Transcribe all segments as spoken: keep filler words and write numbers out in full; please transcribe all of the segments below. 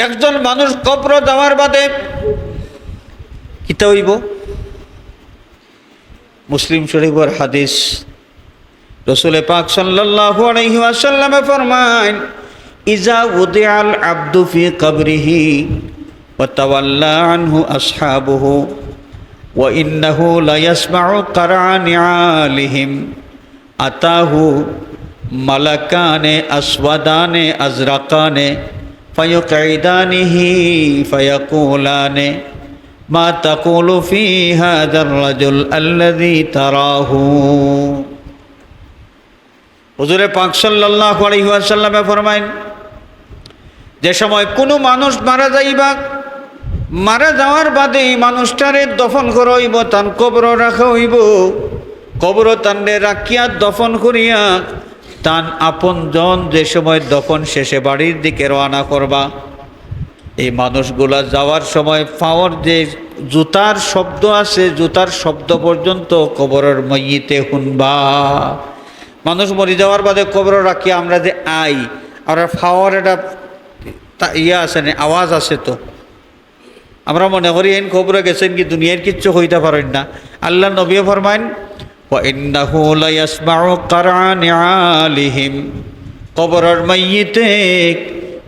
একজন মানুষ কবরো যাওয়ার বাদে কিতা অইবো? মুসলিম শরীফর হাদিস। রসুলে পাক সাল্লাল্লাহু আলাইহি ওয়াসাল্লামে ফরমাইন, "ইজা উদিআল আবদু ফি কবরিহি ওয়া তাওয়াল্লা আনহু আসহাবুহু ওয়া ইন্নাহু লায়াসমাউ কারআ নিআলিহিম আতাহু মালাকানে আসওয়াদানে আজরাকানে ফায়ুকঈদানিহি ফায়াকুলানে মা তাকুলু ফি হাযার রাজুল আল্লাযী তারাহু।" হুজুরে পাক সাল্লাল্লাহু আলাইহি ওয়াসাল্লামে ফরমাইন, যে সময় কুনু মানুষ মারা যাইবা, মারা যাওয়ার বাদে ই মানুষটারে দফন করা অইবো, তান কবরো রাখা অইবো। কবরো তানরে রাখিয়া দফন করিয়া তান আপনজন যে সময় দফন শেষে বাড়ির দিকে রওয়ানা করবা, এই মানুষগুলা যাওয়ার সময় পাওর যে জুতার শব্দ আছে, জুতার শব্দ পর্যন্ত কবরর মইয়িতে হুনবা। মানুষ মরি যাওয়ার বাদে কবরো রাখিয়া আমরা যে আই, আমরার পাওর একটা তা-, ইয়া আছে নি, আওয়াজ আছে তো। আমরা মনে করি এইন কবরো গেছইন গি, দুনিয়ার কিচ্ছু কইতা পারইন না। আল্লার নবীয়ে ফরমাইন, "ওয়া ইন্নাহু লায়াসমাউ কারআ নিআলিহিম।" কবরর মইয়িতে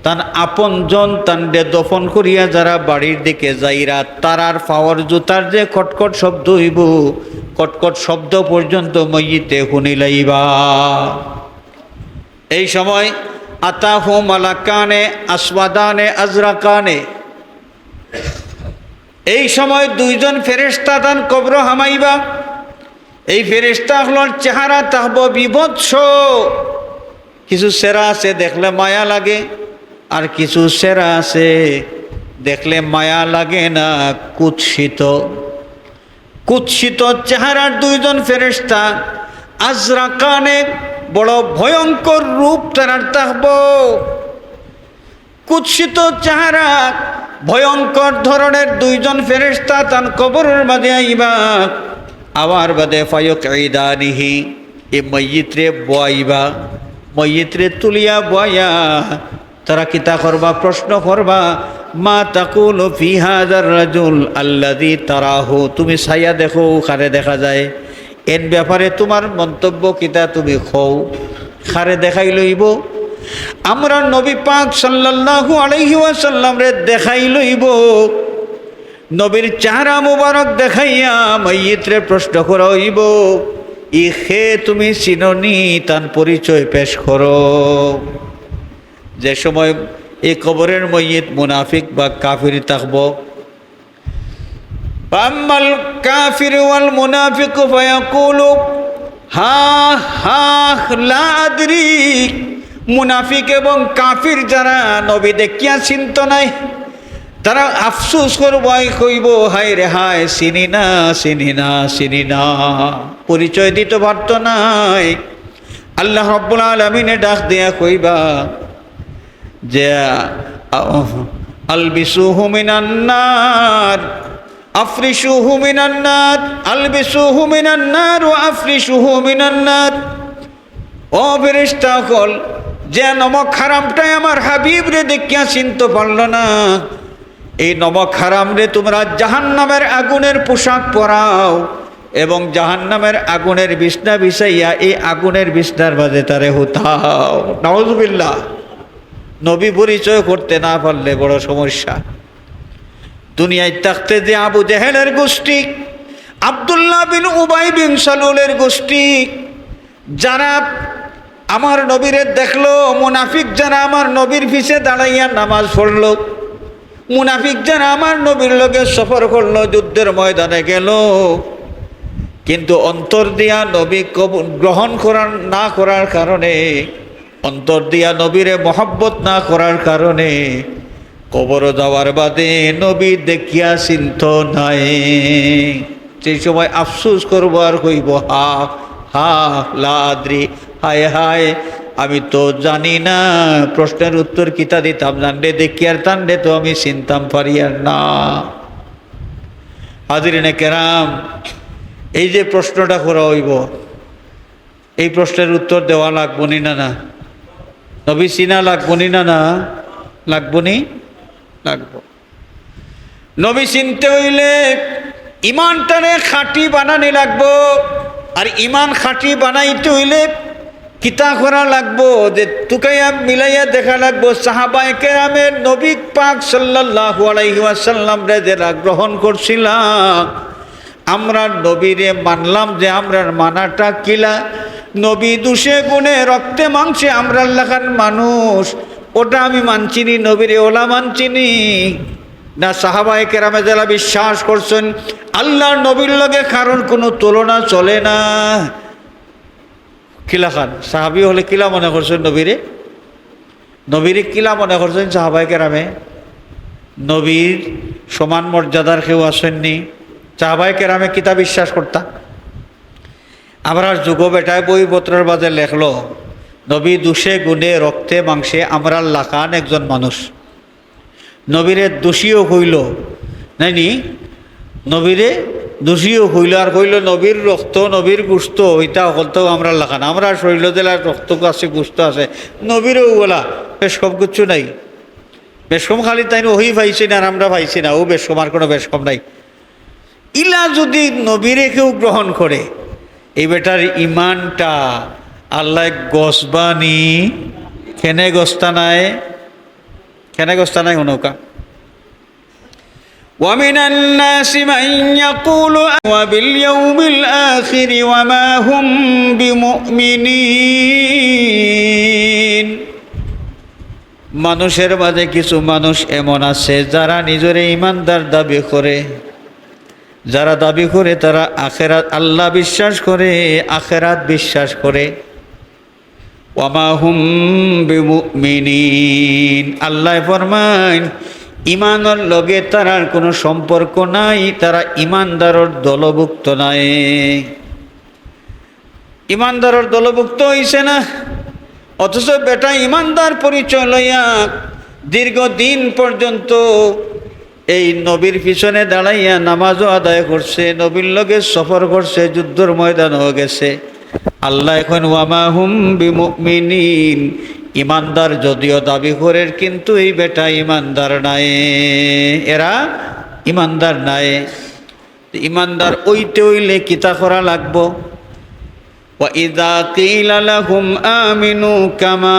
তান আপনজন তানরে দফন করিয়া যারা বাড়ির দিকে যাইরা, তারার পাওর জুতার যে খটখট শব্দ অইবো, খটখট শব্দ পর্যন্ত মইয়িতে হুনিলাইবা। এই সময় আতাহু মালাকানে আসওয়াদানে আজরাকানে, এই সময় দুইজন ফেরেশতা তান কবরো হামাইবা। এই ফেরেশতা অকলর চেহারা থাকবো বিভৎস, কিছু চেহারা আছে দেখলে মায়া লাগে, আর কিছু চেহারা আছে দেখলে মায়া লাগে না, কুৎসিত। কুৎসিত চেহারার দুইজন ফেরেশতা, আজরাকানে, বড় ভয়ঙ্কর রূপ তারার থাকবো। কুৎসিত চেহারা, ভয়ঙ্কর ধরনের দুইজন ফেরেশতা তান কবরর মাঝে আইবা। আওয়ার বাদে ফায়ুকঈদানিহি, এই মইয়িতরে বওয়াইবা, মইয়িতরে তুলিয়া বওয়াইয়া তারা কিতা করবা? প্রশ্ন করবা, "মা তাকুলু ফি হাযার রাজুল আল্লাযী তারাহু?" তুমি চাইয়া দেখো, কারে দেখা যায়, এন ব্যাপারে তুমার মন্তব্য কিতা তুমি কও। কারে দেখাইল অইবো? আমরার নবী পাক সাল্লাল্লাহু আলাইহি ওয়াসাল্লামরে দেখাইল অইবো। নবীর চেহারা মুবারক দেখাইয়া মইয়িতরে প্রশ্ন করা অইবো, "ই কে, তুমি চিনো নি? তান পরিচয় পেশ করো।" যে সময় এই কবরের মইয়িত মুনাফিক বা কাফির থাকবো, "ফাআম্মাল কাফিরু ওয়াল মুনাফিকু ফায়াকুলু হা হা লা আদরি।" মুনাফিক এবং কাফির যারা নবী দেখিয়া চিনতো নায়, তারা আফসোস করবো, আর কইবো, "হায় রে হায়, চিনি না, চিনি না, চিনি না।" পরিচয় দিতো পারতো নায়। আল্লাহ রাব্বুল আলামিনে ডাক দিয়া কইবা যে, আ-, "আলবিসুহু মিনান নার, আফরিশুহু মিনান নার, আলবিসুহু মিনান নার ওয়া আফরিশুহু মিনান নার।" ও ফেরেশতা অকল, যে নমক হারামটায় আমার হাবিবরে দেখিয়া চিনতো পারলো না, এই নমক হারামরে তুমরা জাহান্নামের আগুনের পোশাক পরাও এবং জাহান্নামের আগুনের বিছনা বিছাইয়া এই আগুনের বিছনার মাঝে তারে হুতাও। নাউজুবিল্লাহ। নবী পরিচয় করতে না পারলে বড় সমস্যা। দুনিয়ায় থাকতে যে আবু জেহেলের গোষ্ঠী, আব্দুল্লাহ বিন উবাই বিন সালুলের গোষ্ঠী, যারা আমার নবীরে দেখলো, মুনাফিক যারা আমার নবীর পিছে দাঁড়াইয়া নামাজ পড়লো, মুনাফিক যারা আমার নবীর লগে সফর করলো, যুদ্ধের ময়দানে গেল, কিন্তু অন্তর দিয়া নবী কবুল, গ্রহণ করার, না করার কারণে, অন্তর দিয়া নবীরে মহব্বত না করার কারণে কবরো যাওয়ার বাদে নবী দেখিয়া চিনতো নায়। সেই সময় আফসোস করবো আর কইবো, "হা, হা, লা আদরি, হায়, হায়, আমি তো জানি না।" প্রশ্নের উত্তর কিতা দিতাম, জানলে দেখিয়ার তানরে তো আমি চিনতাম পারিয়ার না। হাজিরিনে কেরাম, এই যে প্রশ্নটা করা অইবো, এই প্রশ্নের উত্তর দেওয়া লাগবো নি না, না? নবী চিনা লাগবো নি না, না? লাগবো নি? লাগবো। নবী চিনতে অইলে ইমানটারে খাঁটি বানানি লাগবো। আর ইমান খাঁটি বানাইতে অইলে কিতা করা লাগবো? যে তুকাইয়া মিলাইয়া দেখা লাগবো। সাহাবায়ে কেরামে নবী পাক সাল্লাল্লাহু আলাইহি ওয়াসাল্লামরে যেরা গ্রহণ করছিলা, আমরা নবীরে মানলাম যে আমরার মানাটা কিলা? নবী দুষে গুণে রক্তে মাংসে আমরার লাখান মানুষ, ওটা আমি মানছি নি, নবীরে ওলা মানছি নি। না, সাহাবায়ে কেরামে যেলা বিশ্বাস করছইন, আল্লার নবীর লগে কারোর কুনু তুলনা চলে না। কিলাখান সাহাবী অকলে কিলা মনে করছইন নবীরে? নবীরে কিলা মনে করছইন সাহাবায়ে কেরামে? নবীর সমান মর্যাদার কেউ আছইন নি? সাহাবায়ে কেরামে কিতা বিশ্বাস করতা? আমরার যুগো বেটায় বইপত্রর মাঝে লেখলো, নবী দুষে গুণে রক্তে মাংসে আমরার লাখান একজন মানুষ। নবীরে দুষিও কইলো, নায় নি? নবীরে দুষিও কইলো, আর কইলো নবীর রক্ত, নবীর গুস্ত, ইতা হকলতাউ আমরার লাখান। আমরার শরীলো যেলা রক্ত আছে, গুস্ত আছে, নবীরও ওলা বেশকম কিচ্ছু নাই। বেশকম খালি তাইন ওহি পাইছইন আর আমরা পাইছি না, অউ বেশকম, আর কুনু বেশকম নাই। ইলা যুদি নবীরে কেউ গ্রহণ করে, এই বেটার ইমানটা আল্লায় গছবা নি। কেনে গছতা নায়? কেনে গছতা নায় হুনউক্কা। ومن الناس من يقول وباليوم الآخر وما هم بمؤمنين। মানুষের মাঝে কিছু মানুষ এমন আছে, যারা নিজরে ইমানদার দাবি করে, যারা দাবি করে তারা আখেরাত, আল্লাহ বিশ্বাস করে, আখেরাত বিশ্বাস করে। ওয়ামা হুম বিমুমিনিন, আল্লায় ফরমাইন, ইমানর লগে তারার কুনু সম্পর্ক নাই, তারা ইমানদারর দলভুক্ত নায়। ইমানদারর দলভুক্ত অইছে না, অথচ বেটা ইমানদার পরিচয় লইয়া দীর্ঘদিন পর্যন্ত এই নবীর পিছনে দাঁড়াইয়া নামাজও আদায় করছে, নবীর লগে সফর করছে, যুদ্ধর ময়দানও গেছে। আল্লায় কইন, "ওয়ামা হুম বিমুমিনিন", ইমানদার যদিও দাবি করের, কিন্তু এই বেটা ইমানদার নায়, এরা ইমানদার নায়। ইমানদার অইতে অইলে কিতা করা লাগবো? وإذا قيل لهم آمنوا كما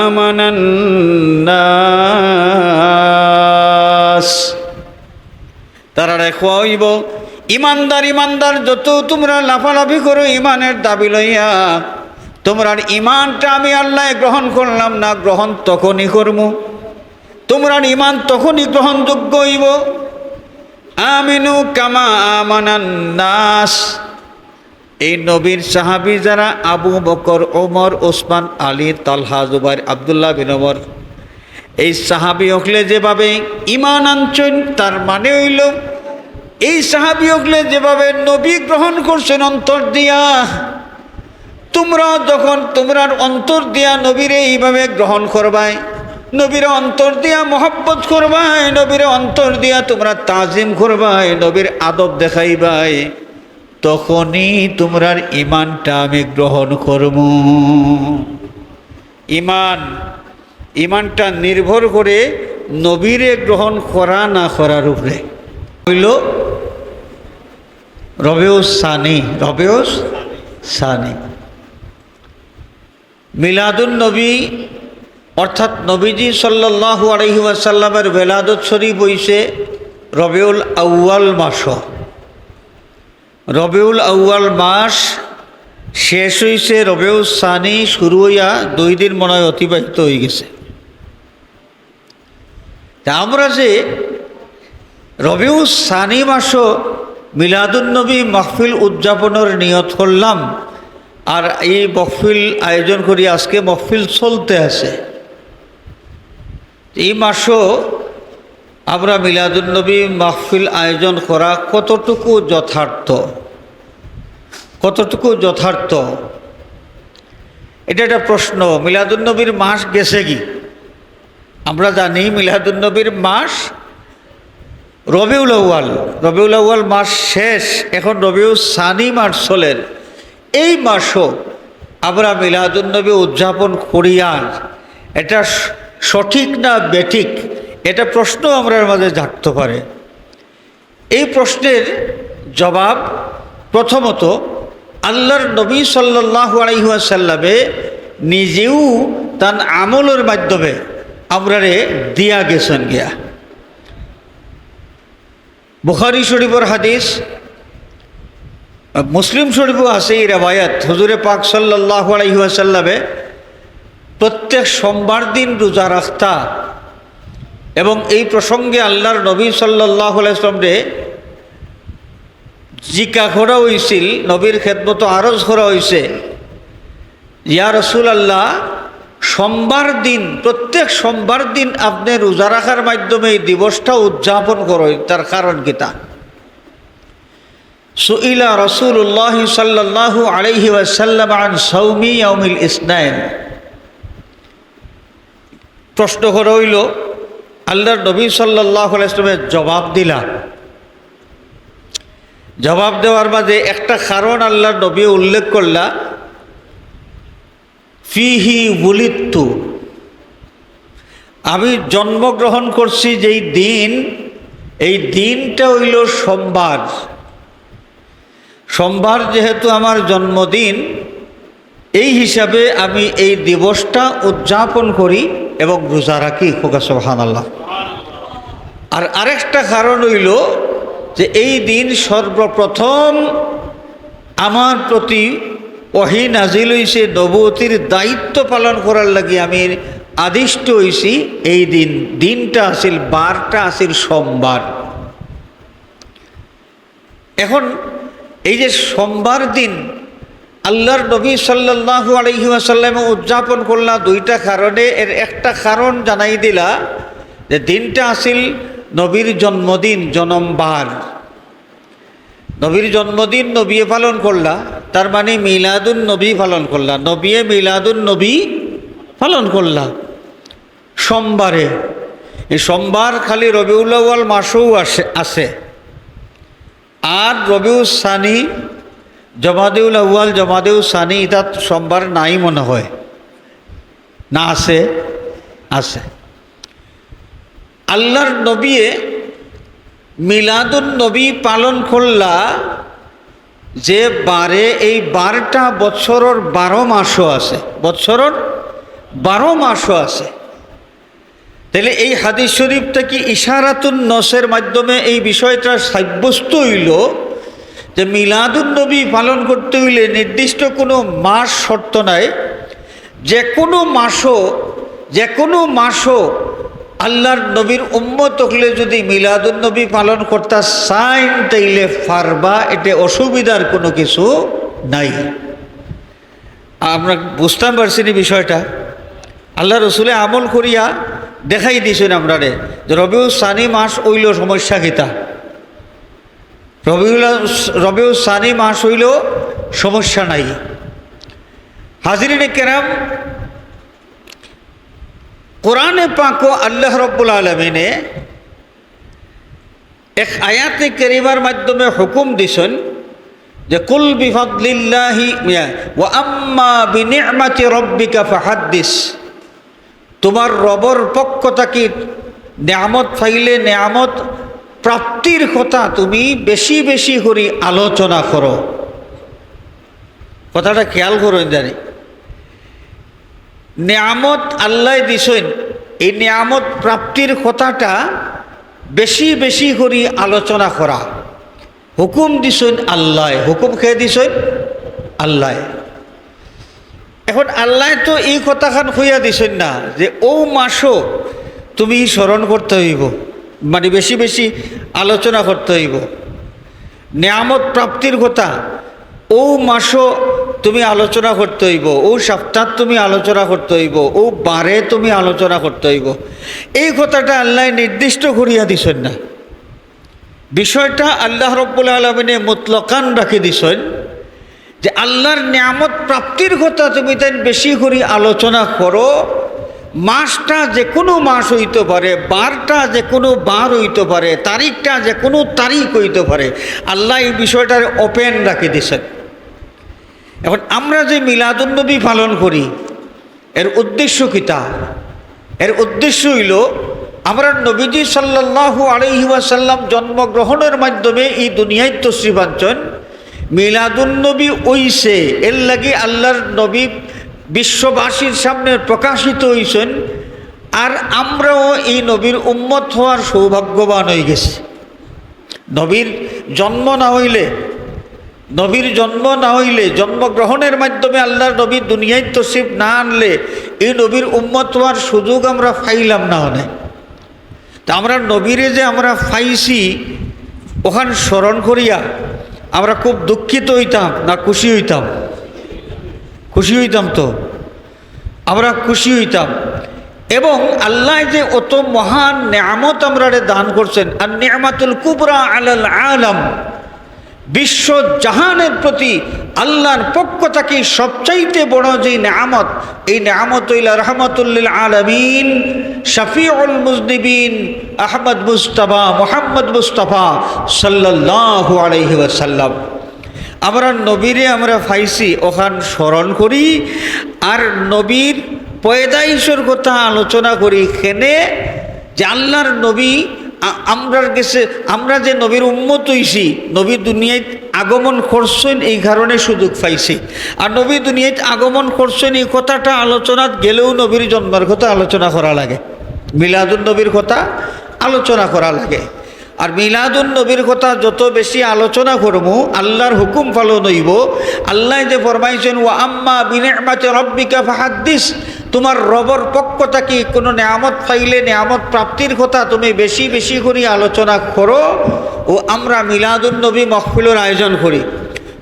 آمن الناس, তারারে কওয়া অইবো, "ইমানদার, ইমানদার, যত তুমরা লাফালাফি করো ইমানের দাবি লইয়া, তুমরার ইমানটা আমি আল্লায় গ্রহণ করলাম না, গ্রহণ তখনই করমু, তুমরার ইমান তখনই গ্রহণযোগ্য অইবো।" আমিনু কামা আমানান নাস। এই নবীর সাহাবী যারা, আবু বকর, ওমর, ওসমান, আলী, তালহা, জুবাইর, আব্দুল্লাহ বিন ওমর, এই সাহাবী অকলে যেভাবে ইমান আনছইন, তার মানে অইলো, এই সাহাবী অকলে যেভাবে নবী গ্রহণ করছইন অন্তর দিয়া, তুমরাও যখন তুমরার অন্তর দিয়া নবীরে এইভাবে গ্রহণ করবায়, নবীরে অন্তর দিয়া মহব্বত করবায়, নবীরে অন্তর দিয়া তুমরা তাজিম করবায়, নবীর আদব দেখাইবায়, তখনই তুমরার ইমানটা আমি গ্রহণ করমু। ইমান, ইমানটা নির্ভর করে নবীরে গ্রহণ করা না করার উপরে। অইলো রবিউস সানি, রবিউস সানি। মিলাদুন নবী অর্থাৎ নবীজি সাল্লাল্লাহু আলাইহি ওয়াসাল্লামের বেলাদত শরীফ অইছে রবিউল আউয়াল মাসো। রবিউল আউয়াল মাস শেষ অইছে, রবিউস সানি শুরু অইয়া দুই দিন মনে হয় অতিবাহিত অইগেছে। তে আমরা যে রবিউস সানি মাসো মিলাদুন নবী মাহফিল উদযাপনর নিয়ত করলাম, আর এই মাহফিল আয়োজন করি, আজকে মাহফিল চলতে আছে। এই মাসো আমরা মিলাদুন নবী মাহফিল আয়োজন করা কতটুকু যথার্থ, কতটুকু যথার্থ, এটা একটা প্রশ্ন। মিলাদুন নবীর মাস গেছে কি? আমরা জানি মিলাদুন নবীর মাস রবিউল আউয়াল, রবিউল আউয়াল মাস শেষ, এখন রবিউস সানি মাস চলের। এই মাসো আমরা মিলাদুন নবী উদযাপন করিয়ার, এটা স-, সঠিক না বেঠিক, এটা প্রশ্ন আমরার মাঝে জাগতে পারে। এই প্রশ্নের জবাব প্রথমত আল্লাহর নবী সাল্লাল্লাহু আলাইহি ওয়াসাল্লামে নিজেউ তান আমলর মাধ্যমে আমরারে দিয়া গেছইন গিয়া। বুখারী শরীফর হাদিস, মুসলিম শরীফও আছে এই রেওয়ায়াত। হুজুরে পাক সাল্লাল্লাহু আলাইহি ওয়াসাল্লামে প্রত্যেক সোমবার দিন রোজা রাখতা, এবং এই প্রসঙ্গে আল্লাহর নবী সাল্লাল্লাহু আলাইহি ওয়াসাল্লামরে জিকা করা হইছিল, নবীর খেদমতো আরজ করা হইছে, "ইয়া রাসূলুল্লাহ, সোমবার দিন, প্রত্যেক সোমবার দিন আপনে রোজা রাখার মাধ্যমে এই দিবসটা উদযাপন করইন, তার কারণ কিতা?" সুইলা রাসূলুল্লাহ সাল্লাল্লাহু আলাইহি ওয়াসাল্লাম আন সাওমি ইয়াউমিল ইসনাইন। প্রশ্ন করা হইল, আল্লাহর নবী সাল্লাল্লাহু আলাইহি ওয়াসাল্লামে জবাব দিলা। জবাব দেওয়ার মাঝে একটা কারণ আল্লাহর নবী উল্লেখ করলা, "ফিহি উলিদতু", আমি জন্মগ্রহণ করছি যেই দিন, এই দিনটা হইল সোমবার। সোমবার যেহেতু আমার জন্মদিন, এই হিসাবে আমি এই দিবসটা উদযাপন করি এবং রোজা রাখি। কউক্কা সুবহানাল্লাহ। আর আরেকটা কারণ হইল যে এই দিন সর্বপ্রথম আমার প্রতি ওহী নাজিল হইছে, নবুয়তির দায়িত্ব পালন করার লাগি আমি আদিষ্ট হইছি। এই দিন, দিনটা আছিল, বারটা আছিল সোমবার। এখন এই যে সোমবার দিন আল্লাহর নবী সাল্লাল্লাহু আলাইহি ওয়াসাল্লামে উদযাপন করলা দুইটা কারণে, এর একটা কারণ জানাই দিলা যে দিনটা আছিল নবীর জন্মদিন, জনমবার। নবীর জন্মদিন নবিয়ে পালন করলা, তার মানে মিলাদুন নবী পালন করলা, নবিয়ে মিলাদুন নবী পালন করলা সোমবারে। এই সোমবার খালি রবিউল আউয়াল মাসেও আসে, আছে। আর রবিউস সানি, জমাদিউল আউয়াল, জমাদিউস সানি, ইতাত সোমবার নাই মনে হয়, না আছে? আছে। আল্লাহর নবিয়ে মিলাদুন নবী পালন করলা যে বারে, এই বারটা বছরর বারো মাসও আছে, বছরর বারো মাসও আছে। তাহলে এই হাদিস শরীফ থাকি ইশারাতুন নসের মাধ্যমে এই বিষয়টা সাব্যস্ত হইল যে মিলাদুন নবী পালন করতে হইলে নির্দিষ্ট কোনো মাস শর্ত নাই, যে কোনো মাসও, যে কোনো মাসও আল্লাহর নবীর উম্মত হকলে যদি মিলাদুন নবী পালন করতা চাইন, তাইলে পারবা, এতে অসুবিধার কোনো কিছু নাই। আমরা বুঝতাম পারছি নি বিষয়টা? আল্লাহ রসুলে আমল করিয়া দেখাই দিছইন আমরারে যে রবিউল সানি মাস অইল সমস্যা কিতা, রবিউল, রবিউল সানি মাস অইল সমস্যা নাই। হাজিরিনে কেরাম, কোরআনে পাকও আল্লাহ রব্বুল আলমিনে এক আয়াতে কারিমার মাধ্যমে হুকুম দিছইন যে, "কুল বিফাদলিল্লাহি, ইয়া, ওয়া আম্মা বিনি'মাতি রাব্বিকা ফাহাদ্দিস।" তোমার রবর পক্ষ থাকি নিয়ামত পাইলে নিয়ামত প্রাপ্তির কথা তুমি বেশি বেশি করি আলোচনা করো। কথাটা খেয়াল করইন জানি। নিয়ামত আল্লায় দিছইন, এই নিয়ামত প্রাপ্তির কথাটা বেশি বেশি করি আলোচনা করা। হুকুম দিছইন আল্লায়। হুকুম কে দিছইন? আল্লায়। এখন আল্লায় তো এই কথাখান কইয়া দিছইন না যে অউ মাসও তুমি স্মরণ করতে হইব, মানে বেশি বেশি আলোচনা করতে হইব। নিয়ামত প্রাপ্তির কথা অউ মাসও তুমি আলোচনা করতে হইব, অউ সপ্তাহ তুমি আলোচনা করতে হইব, অউ বারে তুমি আলোচনা করতে হইব। এই কথাটা আল্লায় নির্দিষ্ট করিয়া দিছইন না। বিষয়টা আল্লাহ রব্বুল আলমিনে মুতলাকান রাখি দিছইন যে আল্লাহর নিয়ামত প্রাপ্তির কথা তুমি তাইন বেশি করি আলোচনা করো। মাসটা যে কোনো মাস হইতে পারে, বারটা যে কোনো বার হইতে পারে, তারিখটা যে কোনো তারিখ হইতে পারে। আল্লায় এই বিষয়টারে ওপেন রাখি দিছইন। এখন আমরা যে মিলাদুন্নবী পালন করি, এর উদ্দেশ্য কিতা? এর উদ্দেশ্য হইল আমরার নবীজি সাল্লাল্লাহু আলাইহি ওয়াসাল্লাম জন্মগ্রহণের মাধ্যমে এই দুনিয়াত তশরিফ আনছইন। মিলাদুন নবী অইছে, এর লাগি আল্লাহর নবী বিশ্ববাসীর সামনে প্রকাশিত অইছইন। আর আমরাও এই নবীর উম্মত হওয়ার সৌভাগ্যবান অইগেছি। নবীর জন্ম না অইলে, নবীর জন্ম না অইলে, জন্মগ্রহণের মাধ্যমে আল্লাহর নবী দুনিয়াত তশরিফ না আনলে, এই নবীর উম্মত হওয়ার সুযোগ আমরা পাইলাম না অনে। তে আমরার নবীরে যে আমরা পাইছি, অখান স্মরণ করিয়া আমরা খুব দুঃখিত অইতাম না খুশি অইতাম? খুশি অইতাম তো, আমরা খুশি অইতাম। এবং আল্লায় যে অত মহান নেয়ামত আমরারে দান করছইন, আর নি'মাতুল কুবরা আলাল আলাম, বিশ্ব জাহানের প্রতি আল্লাহর পক্ষ থাকি সবচাইতে বড় যেই নেয়ামত, এই নেয়ামত অইলা রাহমাতুল লিল আলামিন, শাফিউল মুজনিবিন আহমদ মুস্তাফা, মুহাম্মদ মুস্তাফা সাল্লাল্লাহু আলাইহি ওয়াসাল্লাম। আমরার নবীরে আমরা পাইছি, অখান স্মরণ করি। আর নবীর পয়দাইশর কথা আলোচনা করি। কেনে যে আল্লাহর নবী আ-, আমরার গেছে, আমরা যে নবীর উম্মত অইছি, নবী দুনিয়াত আগমন করছইন, এই কারণে সুযোগ পাইছি। আর নবী দুনিয়াত আগমন করছইন, এই কথাটা আলোচনাত গেলেও নবীর জন্মের কথা আলোচনা করা লাগে, মিলাদুন নবীর কথা আলোচনা করা লাগে। আর মিলাদুন নবীর কথা যত বেশি আলোচনা করমু, আল্লাহর হুকুম পালন অইবো। আল্লায় যে ফরমাইছইন, "ওয়া আম্মা বিনি'মাতি রাব্বিকা ফাহাদ্দিস", তুমার রবর পক্ষ থাকি কুনু নেয়ামত পাইলে নেয়ামত প্রাপ্তির কথা তুমি বেশি বেশি করি আলোচনা করো। ও আমরা মিলাদুন নবী মাহফিলর আয়োজন করি।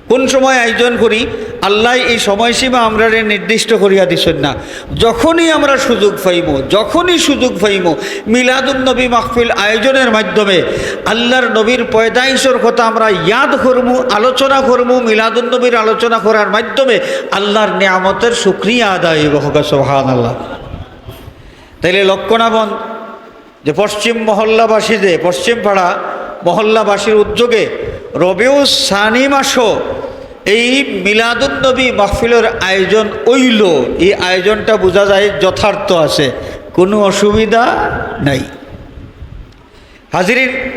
কুন সময় আয়োজন করি? আল্লায় এই সময়সীমা আমরারে নির্দিষ্ট করিয়া দিছইন না। যখনই আমরা সুযোগ পাইমু, যখনই সুযোগ পাইমু, মিলাদুন নবী মাহফিল আয়োজনের মাধ্যমে আল্লাহর নবীর পয়দাইশর কথা আমরা ইয়াদ করমু, আলোচনা করমু। মিলাদুন নবীর আলোচনা করার মাধ্যমে আল্লাহর নিয়ামতের শুকরিয়া আদায় অইবো। কউক্কা সুবহানাল্লাহ। তাইলে লক্ষ্য না বন্ধ যে পশ্চিম মহল্লাবাসী, যে পশ্চিম পাড়া মহল্লাবাসীর উদ্যোগে রবিউস সানি মাসো এই মিলাদুন নবী মাহফিলর আয়োজন অইলো, এই আয়োজনটা বুঝা যায় যথার্থ আছে, কুনু অসুবিধা নাই। হাজিরিন,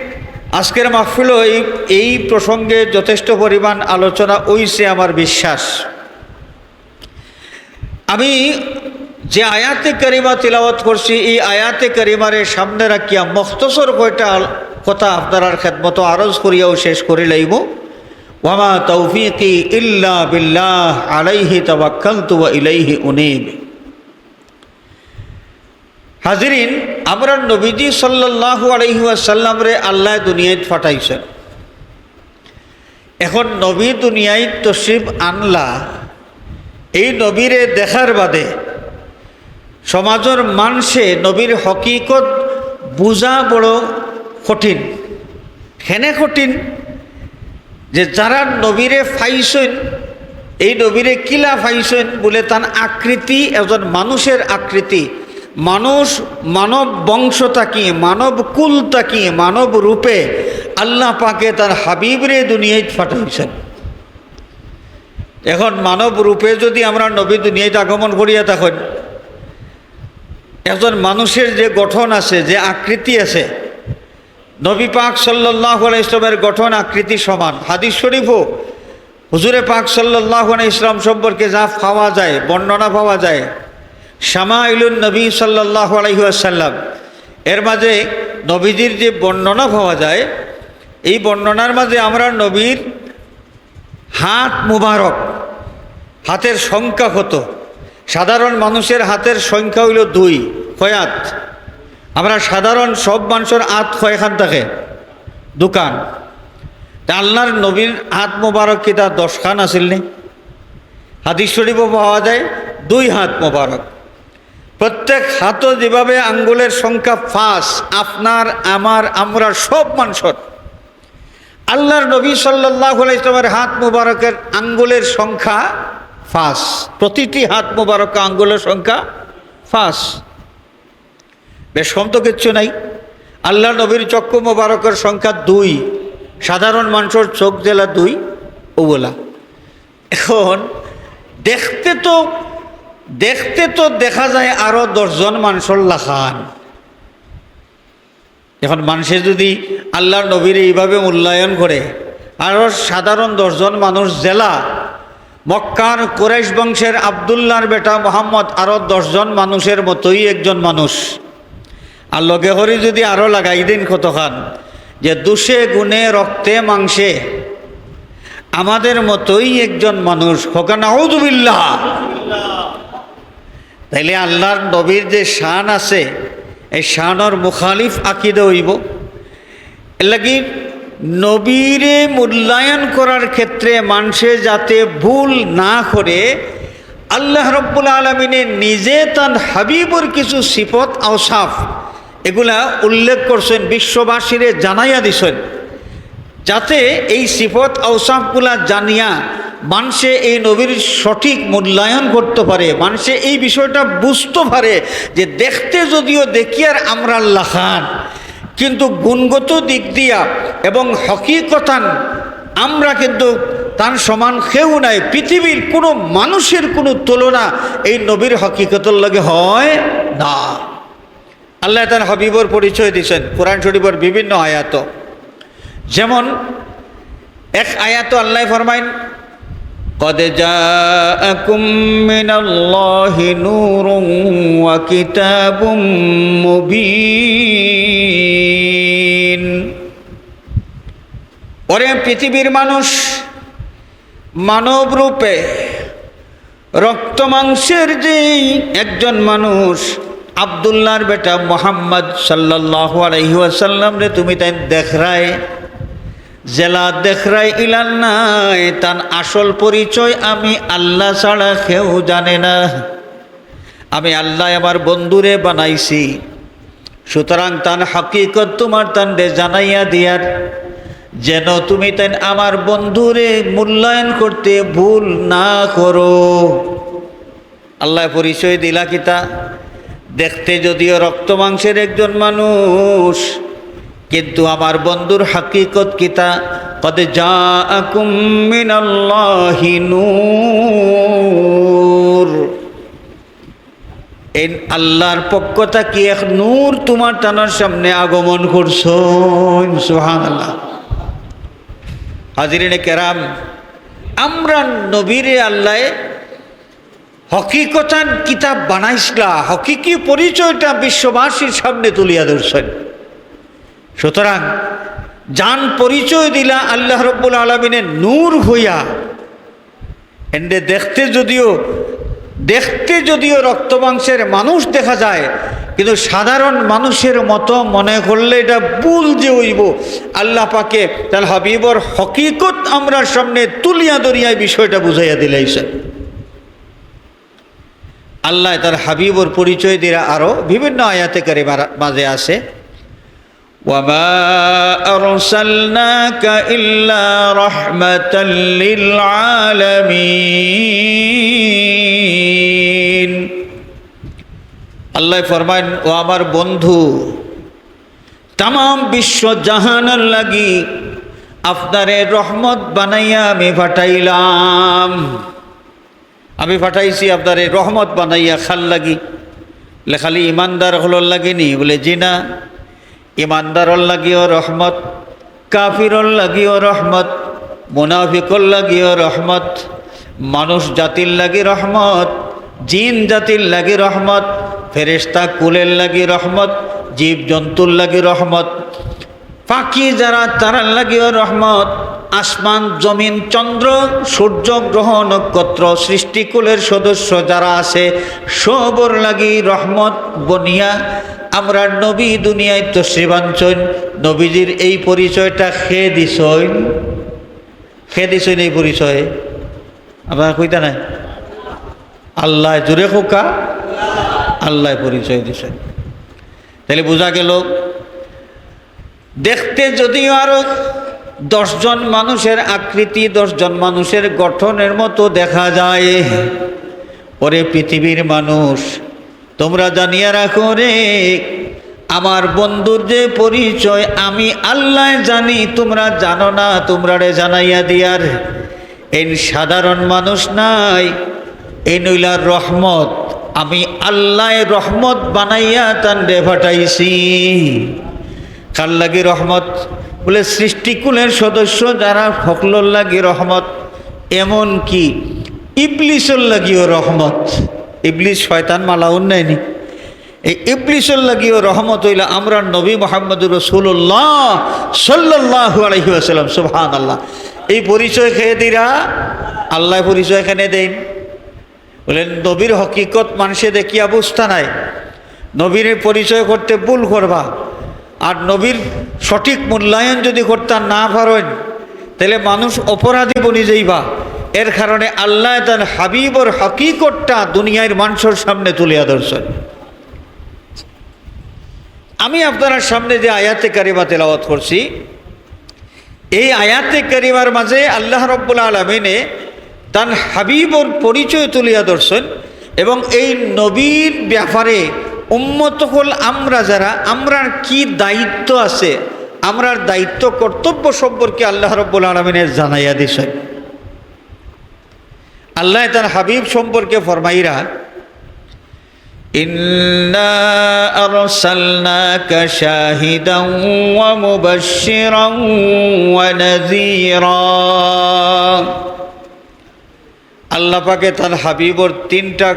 আজকের মাহফিলো এই, এই প্রসঙ্গে যথেষ্ট পরিমাণ আলোচনা অইছে আমার বিশ্বাস। আমি যে আয়াতে কারিমা তিলাওয়াত করছি, এই আয়াতে কারিমারে সামনে রাখিয়া মুখতসর কয়টা আল-, কথা আপনারার খেদমতো আরজ করিয়াও শেষ করি লাইমু। "ওয়ামা তৌফিকি ইল্লা বিল্লাহ, আলাইহি তাওয়াক্কালতু ওয়া ইলাইহি উনীব।" হাজিরিন, আমরার নবীজি সাল্লাল্লাহু আলাইহি ওয়াসাল্লামরে আল্লায় দুনিয়াত পাঠাইছইন। এখন নবী দুনিয়াত তশরিফ আনলা, এই নবীরে দেখার বাদে সমাজর মানষে নবীর হকিকত বুঝা বড় কঠিন। কেনে কঠিন? যে যারা নবীরে পাইছইন, এই নবীরে কিলা পাইছইন বুলে, তান আকৃতি একজন মানুষের আকৃতি, মানুষ, মানব বংশ থাকি, মানব কুল থাকি, মানব রূপে আল্লাহ পাকে তার হাবিবরে দুনিয়াত পাঠাইছইন। এখন মানব রূপে যদি আমরার নবী দুনিয়াত আগমন করিয়া থাকইন, একজন মানুষের যে গঠন আছে, যে আকৃতি আছে, নবী পাক সাল্লাল্লাহু আলাইহি ওয়াসাল্লামের গঠন আকৃতি সমান। হাদিস শরীফও হুজুরে পাক সাল্লাল্লাহু আলাইহি ওয়াসাল্লাম সম্পর্কে যা পাওয়া যায়, বর্ণনা পাওয়া যায়, শামাইলুন নবী সাল্লাল্লাহু আলাইহি ওয়াসাল্লাম, এর মাঝে নবীজির যে বর্ণনা পাওয়া যায়, এই বর্ণনার মাঝে আমরার নবীর হাত মুবারক, হাতের সংখ্যা কত? সাধারণ মানুষের হাতের সংখ্যা অইলো দুই। কয় আত? আমরা সাধারণ সব মানষর আত কয়খান থাকে? দুইখান। তে আল্লাহর নবীর হাত মুবারক কিতা দশখান আছিল নি? হাদিস শরীফও পাওয়া যায় দুই হাত মুবারক। প্রত্যেক হাতও যেভাবে আঙ্গুলের সংখ্যা পাঁচ, আপনার, আমার, আমরা সব মানষর, আল্লাহর নবী সাল্লাল্লাহু আলাইহি ওয়াসাল্লামের হাত মুবারকের আঙ্গুলের সংখ্যা পাঁচ, প্রতিটি হাত মুবারক আঙ্গুলের সংখ্যা পাঁচ। বেশ কম তো কিচ্ছু নাই। আল্লাহর নবীর চক্ষু মুবারকের সংখ্যা দুই, সাধারণ মানষর চোখ যেলা দুই, অউ অলা। এখন দেখতে তো, দেখতে তো দেখা যায় আরো দশজন মানষর লাখান। এখন মানষে যুদি আল্লার নবীরে ইভাবে মূল্যায়ন করে, আরো সাধারণ দশজন মানুষ যেলা মক্কার কুরাইশ বংশের আব্দুল্লার বেটা মোহাম্মদ আরো দশজন মানুষের মতোই একজন মানুষ, আর লগে করি যুদি আরো লাগাই দেইন কতখান, যে দুষে গুণে রক্তে মাংসে আমাদের মতোই একজন মানুষ, কউক্কা নাউজুবিল্লাহ। তাইলে আল্লার নবীর যে শান আছে, এই শানর মুখালিফ আকিদা অইবো। এরলাগি নবীরে মূল্যায়ন করার ক্ষেত্রে মানষে যাতে ভুল না করে, আল্লাহ রব্বুল আলামিনে নিজে তান হাবিবর কিছু সিফত আওসাফ এগুলা উল্লেখ করছইন, বিশ্ববাসীরে জানাইয়া দিছইন, যাতে এই সিফত আওসাফগুলা জানিয়া মানষে এই নবীর সঠিক মূল্যায়ন করতো পারে, মানষে এই বিষয়টা বুঝতো পারে যে দেখতে যুদিও দেখিয়ার আমরার লাখান, কিন্তু গুণগত দিক দিয়া এবং হকিকতান আমরা কিন্তু তান সমান কেউ নাই। পৃথিবীর কোনো মানুষের কোনো তুলনা এই নবীর হকিকতর লগে হয় না। আল্লায় তান হাবিবর পরিচয় দিছইন কোরআন শরীফর বিভিন্ন আয়াতো। যেমন এক আয়াতো আল্লায় ফরমাইন, "قد جاءكم من الله نور وكتاب مبين।" ওরে পৃথিবীর মানুষ, মানব রূপে রক্ত মাংসের যেই একজন মানুষ, আব্দুল্লার বেটা মোহাম্মদ সাল্লাল্লাহু আলাইহি ওয়াসাল্লামরে তুমি তাইন দেখরায়, যেলা দেখরায় ইলান নায়, তান আসল পরিচয় আমি আল্লাহ ছাড়া কেউ জানে না। আমি আল্লায় আমার বন্ধুরে বানাইছি, সুতরাং তান হকিকত তুমার তানরে জানাইয়া দিয়ার, যেন তুমি তাইন আমার বন্ধুরে মূল্যায়ন করতে ভুল না করো। আল্লায় পরিচয় দিলা কিতা? দেখতে যুদিও রক্ত মাংসের একজন মানুষ, কিন্তু আমার বন্ধুর হকিকত কিতা? "قد جاءكم من الله نور।" এই আল্লার পক্ষ থাকি এক নূর তুমার তানর সামনে আগমন করছইন। সুবহানাল্লাহ। হাজিরিনে কেরাম, আমরার নবীরে আল্লায় হকিকতান কিতা বানাইছলা, হকিকি পরিচয়টা বিশ্ববাসীর সামনে তুলিয়া ধরছইন। সুতরাং যান পরিচয় দিলা আল্লাহ রব্বুল আলামিনে নূর হইয়া, এনরে দেখতে যুদিও, দেখতে যুদিও রক্ত মাংসের মানুষ দেখা যায়, কিন্তু সাধারণ মানুষের মতো মনে করলে এটা ভুল যে অইবো। আল্লাহ পাকে তান হাবিবর হকিকত আমরার সামনে তুলিয়া ধরিয়া এই বিষয়টা বুঝাইয়া দিলাইছইন। আল্লায় তান হাবিবর পরিচয় দিরা আরো বিভিন্ন আয়াতে কারিমার মাঝে আছে, "وما أرسلناك إلا رحمة للعالمين।" আল্লায় ফরমাইন, "ও আমার বন্ধু, তামাম বিশ্ব জাহানর লাগি আপনারে রহমত বানাইয়া আমি পাঠাইলাম।" আমি পাঠাইছি আপনারে রহমত বানাইয়া। কার লাগি? বলে, "খালি ইমানদার অকলর লাগি নি?" বলে, "জি না, ইমানদারর লাগিও রহমত, কাফিরর লাগিও রহমত, মুনাফিকর লাগিও রহমত, মানুষ জাতির লাগি রহমত, জিন জাতির লাগি রহমত, ফেরেশতা কুলের লাগি রহমত, জীব জন্তুর লাগি রহমত।" পাখি যারা, তারার লাগিও রহমত, আসমান, জমিন, চন্দ্র, সূর্য, গ্রহ, নক্ষত্র, সৃষ্টিকুলের সদস্য যারা আছে, সবর লাগি রহমত বনিয়া আমরার নবী দুনিয়াত তশরিফ আনছইন। নবীজির এই পরিচয়টা কে দিছইন? কে দিছইন এই পরিচয়? আপনারা কইতা নায়? আল্লায়, জোরে কউক্কা, আল্লায় পরিচয় দিছইন। তাইলে বুঝা গেল, দেখতে যুদিও আরো দশজন মানুষের আকৃতি, দশজন মানুষের গঠনের মতো দেখা যায়, ওরে পৃথিবীর মানুষ, তুমরা জানিয়া রাখো রে, আমার বন্ধুর যে পরিচয় আমি আল্লায় জানি, তুমরা জানো না, তুমরারে জানাইয়া দিয়ার। এইন সাধারণ মানুষ নায়, এইন অইলা রহমত। আমি আল্লায় রহমত বানাইয়া তানরে পাঠাইছি। কার লাগি রহমত? বলে, সৃষ্টিকুলের সদস্য যারা, হকলর লাগি রহমত, এমনকি ইবলিসর লাগিও রহমত। ইবলিস শয়তান মালাউন নায়নি? এই ইবলিসর লাগিও রহমত অইলা আমরার নবী মুহাম্মদুর রাসূলুল্লাহ সাল্লাল্লাহু আলাইহি ওয়াসাল্লাম। সুবহানাল্লাহ। এই পরিচয় কে দিরা? আল্লায় পরিচয় কেনে দেইন। বলে, নবীর হকিকত মানষে দেখিয়া বুঝতা নায়, নবীর পরিচয় করতে ভুল করবা। আর নবীর সঠিক মূল্যায়ন যদি করতা না পারইন, তাইলে মানুষ অপরাধী বনি যাইবা। এর কারণে আল্লায় তান হাবিবর হকিকতটা দুনিয়ার মানষর সামনে তুলিয়া ধরছইন। আমি আপনারার সামনে যে আয়াতে কারিমা তেলাওয়াত করছি, এই আয়াতে কারিমার মাঝে আল্লাহ রাব্বুল আলামিনে তান হাবিবর পরিচয় তুলিয়া ধরছইন এবং এই নবীর ব্যাপারে উম্মত অকল আমরা যারা, আমরার কি দায়িত্ব আছে, আমরার দায়িত্ব কর্তব্য সম্পর্কে আল্লাহ রাব্বুল আলামিনে জানাইয়া দিছইন। আল্লায় তান হাবিব সম্পর্কে ফরমাইরা, "إنا أرسلناك شاهدا ومبشرا ونذيرا।" আল্লাহ পাকে তান হাবিবর তিনটা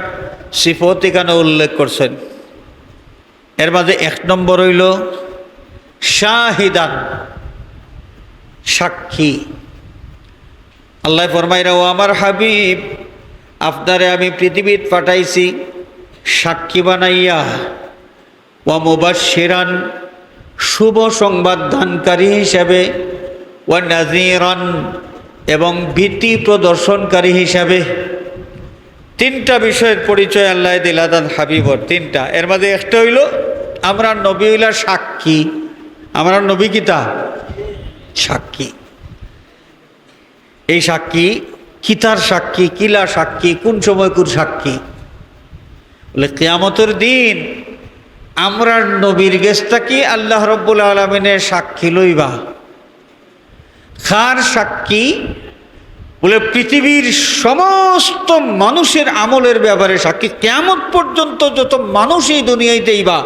সিফত এখানো উল্লেখ করছইন। এর মাঝে এক নম্বর অইলো শাহিদান, সাক্ষী। আল্লায় ফরমাইরা, "ও আমার হাবিব, আপনারে আমি পৃথিবীত পাঠাইছি সাক্ষী বানাইয়া, ওয়া মুবাশশিরান, শুভ সংবাদ দানকারী হিসাবে, ওয়া নাযীরান, এবং ভীতি প্রদর্শনকারী হিসাবে।" তিনটা বিষয়র পরিচয় আল্লায় দিলা তান হাবিবর, তিনটা। এর মাঝে একটা অইলো, আমরার নবী অইলা সাক্ষী। আমরার নবী কিতা? সাক্ষী। এই সাক্ষী কিতার সাক্ষী, কিলা সাক্ষী, কোন সময়কুর সাক্ষী? বলে, কিয়ামতর দিন আমরার নবীর গেছ থাকি আল্লাহ রাব্বুল আলামিনে সাক্ষী লইবা। কার সাক্ষী? বলে, পৃথিবীর সমস্ত মানুষের আমলের ব্যাপারে সাক্ষী। কিয়ামত পর্যন্ত যত মানুষ এই দুনিয়াইত আইবা,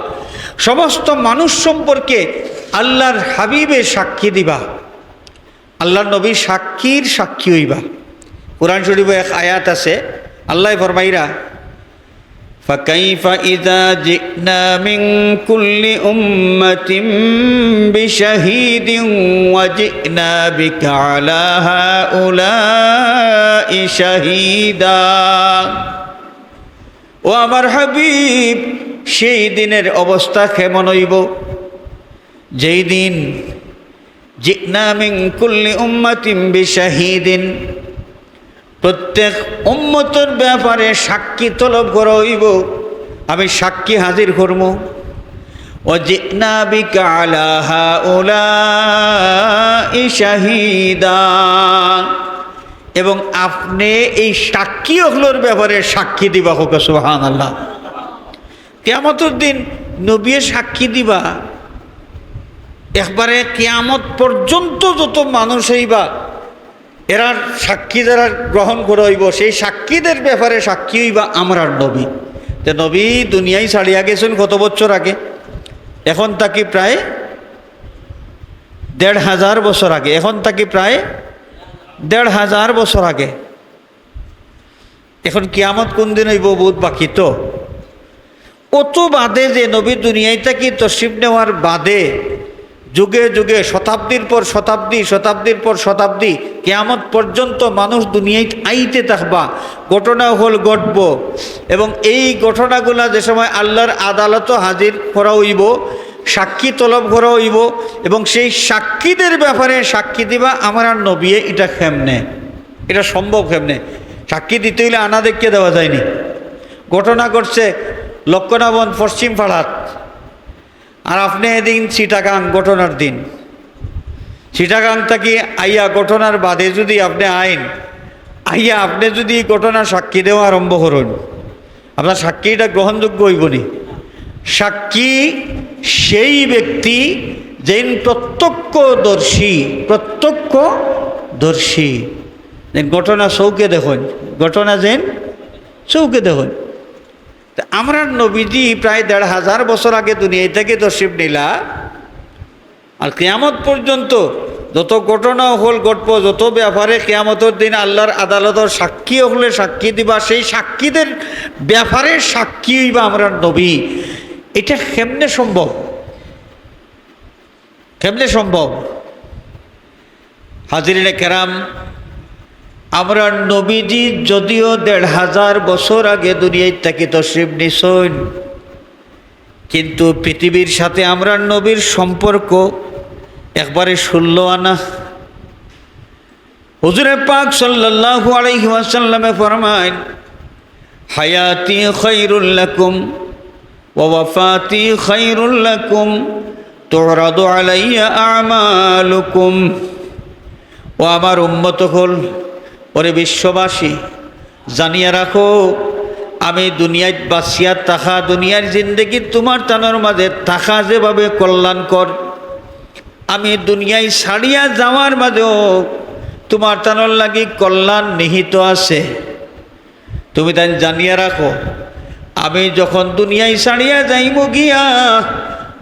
সমস্ত মানুষ সম্পর্কে আল্লাহর হাবিবে সাক্ষী দিবা। আল্লাহর নবী সাক্ষীর সাক্ষী অইবা। কোরআন শরীফো এক আয়াত আছে, আল্লায় ফরমাইরা, "فكيف إذا جئنا من كل أمة بشهيد وجئنا بك على هؤلاء شهيدا।" ও আমার হাবিব, সেই দিনের অবস্থা কেমন অইবো, যেই দিন "জি'না মিন কুল্লি উম্মাতিন বিশাহিদিন", প্রত্যেক উম্মতর ব্যাপারে সাক্ষী তলব করা অইবো, আমি সাক্ষী হাজির করমু। "ওয়া জি'না বিকা আলা হাউলাই শাহিদা", এবং আপনে এই সাক্ষী অকলর ব্যাপারে সাক্ষী দিবা। কউক্কা সুবহানাল্লাহ। কিয়ামতর দিন নবিয়ে সাক্ষী দিবা, একবারে কিয়ামত পর্যন্ত যত মানুষ অইবা, এরার সাক্ষী যারা গ্রহণ করা অইবো, সেই সাক্ষীদের ব্যাপারে সাক্ষী অইবা আমরার নবী। তে নবী দুনিয়াই ছাড়িয়া গেছইন কত বছর আগে? এখন থাকি প্রায় দেড় হাজার বছর আগে। এখন থাকি প্রায় দেড় হাজার বছর আগে। এখন কিয়ামত কোন দিন অইবো, বউত বাকি তো। অত বাদে যে নবী দুনিয়াই থাকি তশরিফ নেওয়ার বাদে যুগে যুগে, শতাব্দীর পর শতাব্দী, শতাব্দীর পর শতাব্দী, কিয়ামত পর্যন্ত মানুষ দুনিয়াইত আইতে থাকবা, ঘটনা অকল ঘটবো, এবং এই ঘটনাগুলা যে সময় আল্লাহর আদালতো হাজির করা অইবো, সাক্ষী তলব করা অইবো, এবং সেই সাক্ষীদের ব্যাপারে সাক্ষী দিবা আমরার নবিয়ে, ইটা কেমনে? ইটা সম্ভব কেমনে? সাক্ষী দিতে অইলে আনা দেখিয়া দেওয়া যায়নি। ঘটনা ঘটছে লক্ষ্মণাবন্দ পশ্চিম পাড়াত, আর আপনে এদিন চিটাগাং, ঘটনার দিন। চিটাগাং থাকি আইয়া ঘটনার বাদে যুদি আপনে আইন, আইয়া আপনে যুদি ই ঘটনার সাক্ষী দেওয়া আরম্ভ করইন, আপনার সাক্ষী ইটা গ্রহণযোগ্য অইবোনি? সাক্ষী সেই ব্যক্তি যেইন প্রত্যক্ষদর্শী, প্রত্যক্ষদর্শী। যেইন ঘটনা চউখে দেখইন, ঘটনা যেইন চউখে দেখইন। তে আমরার নবীজি প্রায় দেড় হাজার বছর আগে দুনিয়াই থাকি তশরিফ নিলা, আর কিয়ামত পর্যন্ত যত ঘটনা অকল ঘটবো, যত ব্যাপারে কিয়ামতর দিন আল্লাহর আদালতর সাক্ষী অকলে সাক্ষী দিবা, সেই সাক্ষীদের ব্যাপারে সাক্ষী অইবা আমরার নবী। এটা কেমনে সম্ভব? কেমনে সম্ভব? হাজিরিনে কেরাম, আমরার নবীজি যদিও দেড় হাজার বছর আগে দুনিয়াত থাকি তশরিফ নিছইন, কিন্তু পৃথিবীর সাথে আমরার নবীর সম্পর্ক একবারে ষোলো আনা। হুজুরে পাক সাল্লাল্লাহু আলাইহি ওয়াসাল্লামে ফরমাইন, "হায়াতি খায়রুল লাকুম ওয়া ওয়াফাতি খায়রুল লাকুম, তুরাদু আলাইয়া আমালুকুম।" ও আমার উম্মত অকল, ওরে বিশ্ববাসী, জানিয়া রাখো, আমি দুনিয়াত বাঁচিয়া থাকা, দুনিয়ার জিন্দেগি তুমার তানর মাঝে থাকা যেভাবে কল্যাণকর, আমি দুনিয়ায় ছাড়িয়া যাওয়ার মাঝেও তুমার তানর লাগি কল্যাণ নিহিত আছে। তুমি তাইন জানিয়া রাখো, আমি যখন দুনিয়ায় ছাড়িয়া যাইমু গিয়া,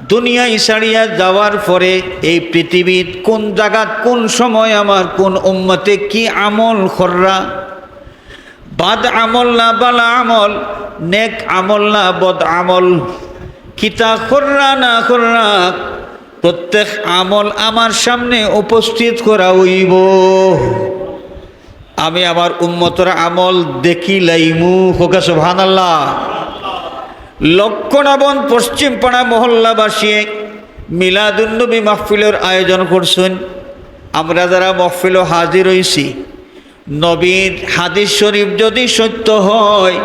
দুনিয়ায় ছাড়িয়া যাওয়ার পরে এই পৃথিবীত কোন জাগাত, কোন সময় আমার কোন উম্মতে কি আমল কররা, বাদ আমল না বালা আমল, নেক আমল না বদ আমল, কিতা কররা না কররা, প্রত্যেক আমল আমার সামনে উপস্থিত করা অইবো। আমি আমার উম্মতর আমল দেখিলাইমু। কউক্কা সুবহানাল্লাহ। লক্ষণাবন পশ্চিমপাড়া মহল্লাবাসী মিলাদুন্নবী মাহফিলর আয়োজন করছইন। আমরা যারা মাহফিলো হাজির অইছি, নবীর হাদিস শরীফ যদি সত্য হয়,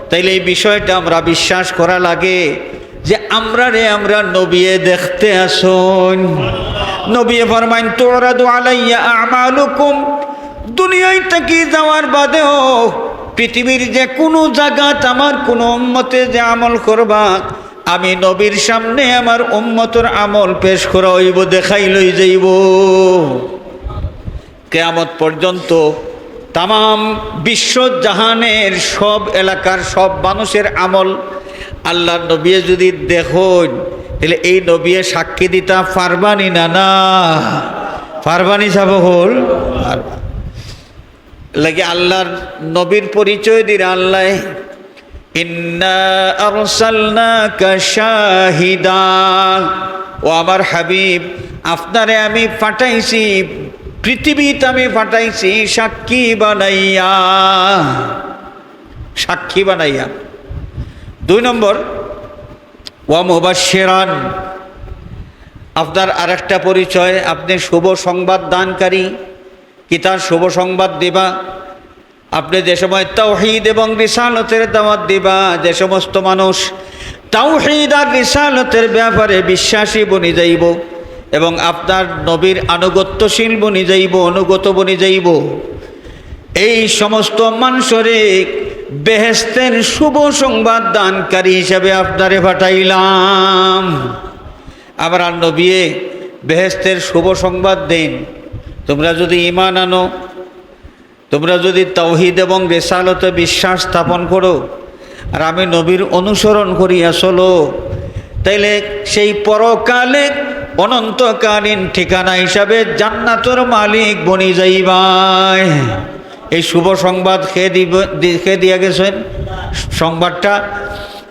তাইলে এই বিষয়টা আমরা বিশ্বাস করা লাগে যে আমরারে আমরার নবিয়ে দেখতে আছইন। নবিয়ে ফরমাইন, "তুরাদু আলাইয়া আমালুকুম।" দুনিয়ায় থাকি যাওয়ার বাদেও পৃথিবীর যে কুনু জাগাত আমার কুনু উম্মতে যে আমল করবা, আমি নবীর সামনে আমার উম্মতর আমল পেশ করা অইবো, দেখাই লই যাইবো। কিয়ামত পর্যন্ত তামাম বিশ্ব জাহানের সব এলাকার সব মানুষের আমল আল্লাহর নবিয়ে যদি দেখইন, তাইলে এই নবিয়ে সাক্ষী দিতা পারবানি না? না পারবানি? সাব অকল, পারবা। লাগি আল্লাহর নবীর পরিচয় দিরা আল্লায়, "ইন্না আরসালনাকা শাহিদা।" ও আমার হাবিব, আপনারে আমি পাঠাইছি, পৃথিবীত আমি পাঠাইছি সাক্ষী বানাইয়া, সাক্ষী বানাইয়া। দুই নম্বর, "ওয়া মুবাশশিরান", আপনার আরেকটা পরিচয়, আপনি শুভ সংবাদ দানকারী। কিতা শুভ সংবাদ দিবা? আপনি যে সময় তাওহীদ এবং রিসালতের দাওয়াত দিবা, যে সমস্ত মানুষ তাওহীদ আর রিসালতের ব্যাপারে বিশ্বাসী বনি যাইবো এবং আপনার নবীর আনুগত্যশীল বনি যাইবো, অনুগত বনি যাইবো, এই সমস্ত মানুষরে বেহেশতের শুভ সংবাদ দানকারী হিসাবে আপনারে পাঠাইলাম। আমরার নবিয়ে বেহেশতের শুভ সংবাদ দেইন, তোমরা যদি ঈমান আনো, তোমরা যদি তাওহীদ এবং রিসালতে বিশ্বাস স্থাপন করো, আর আমি নবীর অনুসরণ করিয়া চলো, তাইলে সেই পরকালে অনন্তকালীন ঠিকানা হিসাবে জান্নাতর মালিক বনি যাইবায়। এই শুভ সংবাদ কে দিব-, দি-, কে দিয়া গেছইন? সংবাদটা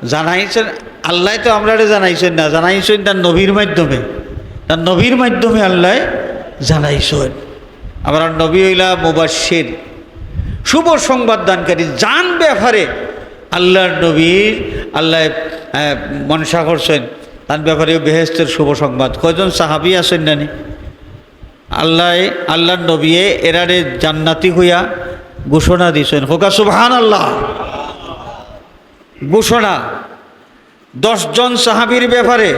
জানাইছইন, আল্লায় তো আমরারে জানাইছইন না, জানাইছইন তান নবীর মাধ্যমে, তান নবীর মাধ্যমে আল্লায় জানাইছইন। আমরার নবী অইলা মুবাশশির, শুভ সংবাদ দানকারী। যান ব্যাপারে আল্লাহর নবীর, আল্লায়, আহ, মনশা করছইন, তান ব্যাপারেও বেহেশতের শুভ সংবাদ। কয়জন সাহাবী আছইন নানি? আল্লায়, আল্লাহর নবিয়ে এরারে জান্নাতি কইয়া ঘোষণা দিছইন। কউক্কা সুবহানাল্লাহ। ঘোষণা, দশ জন সাহাবীর ব্যাপারে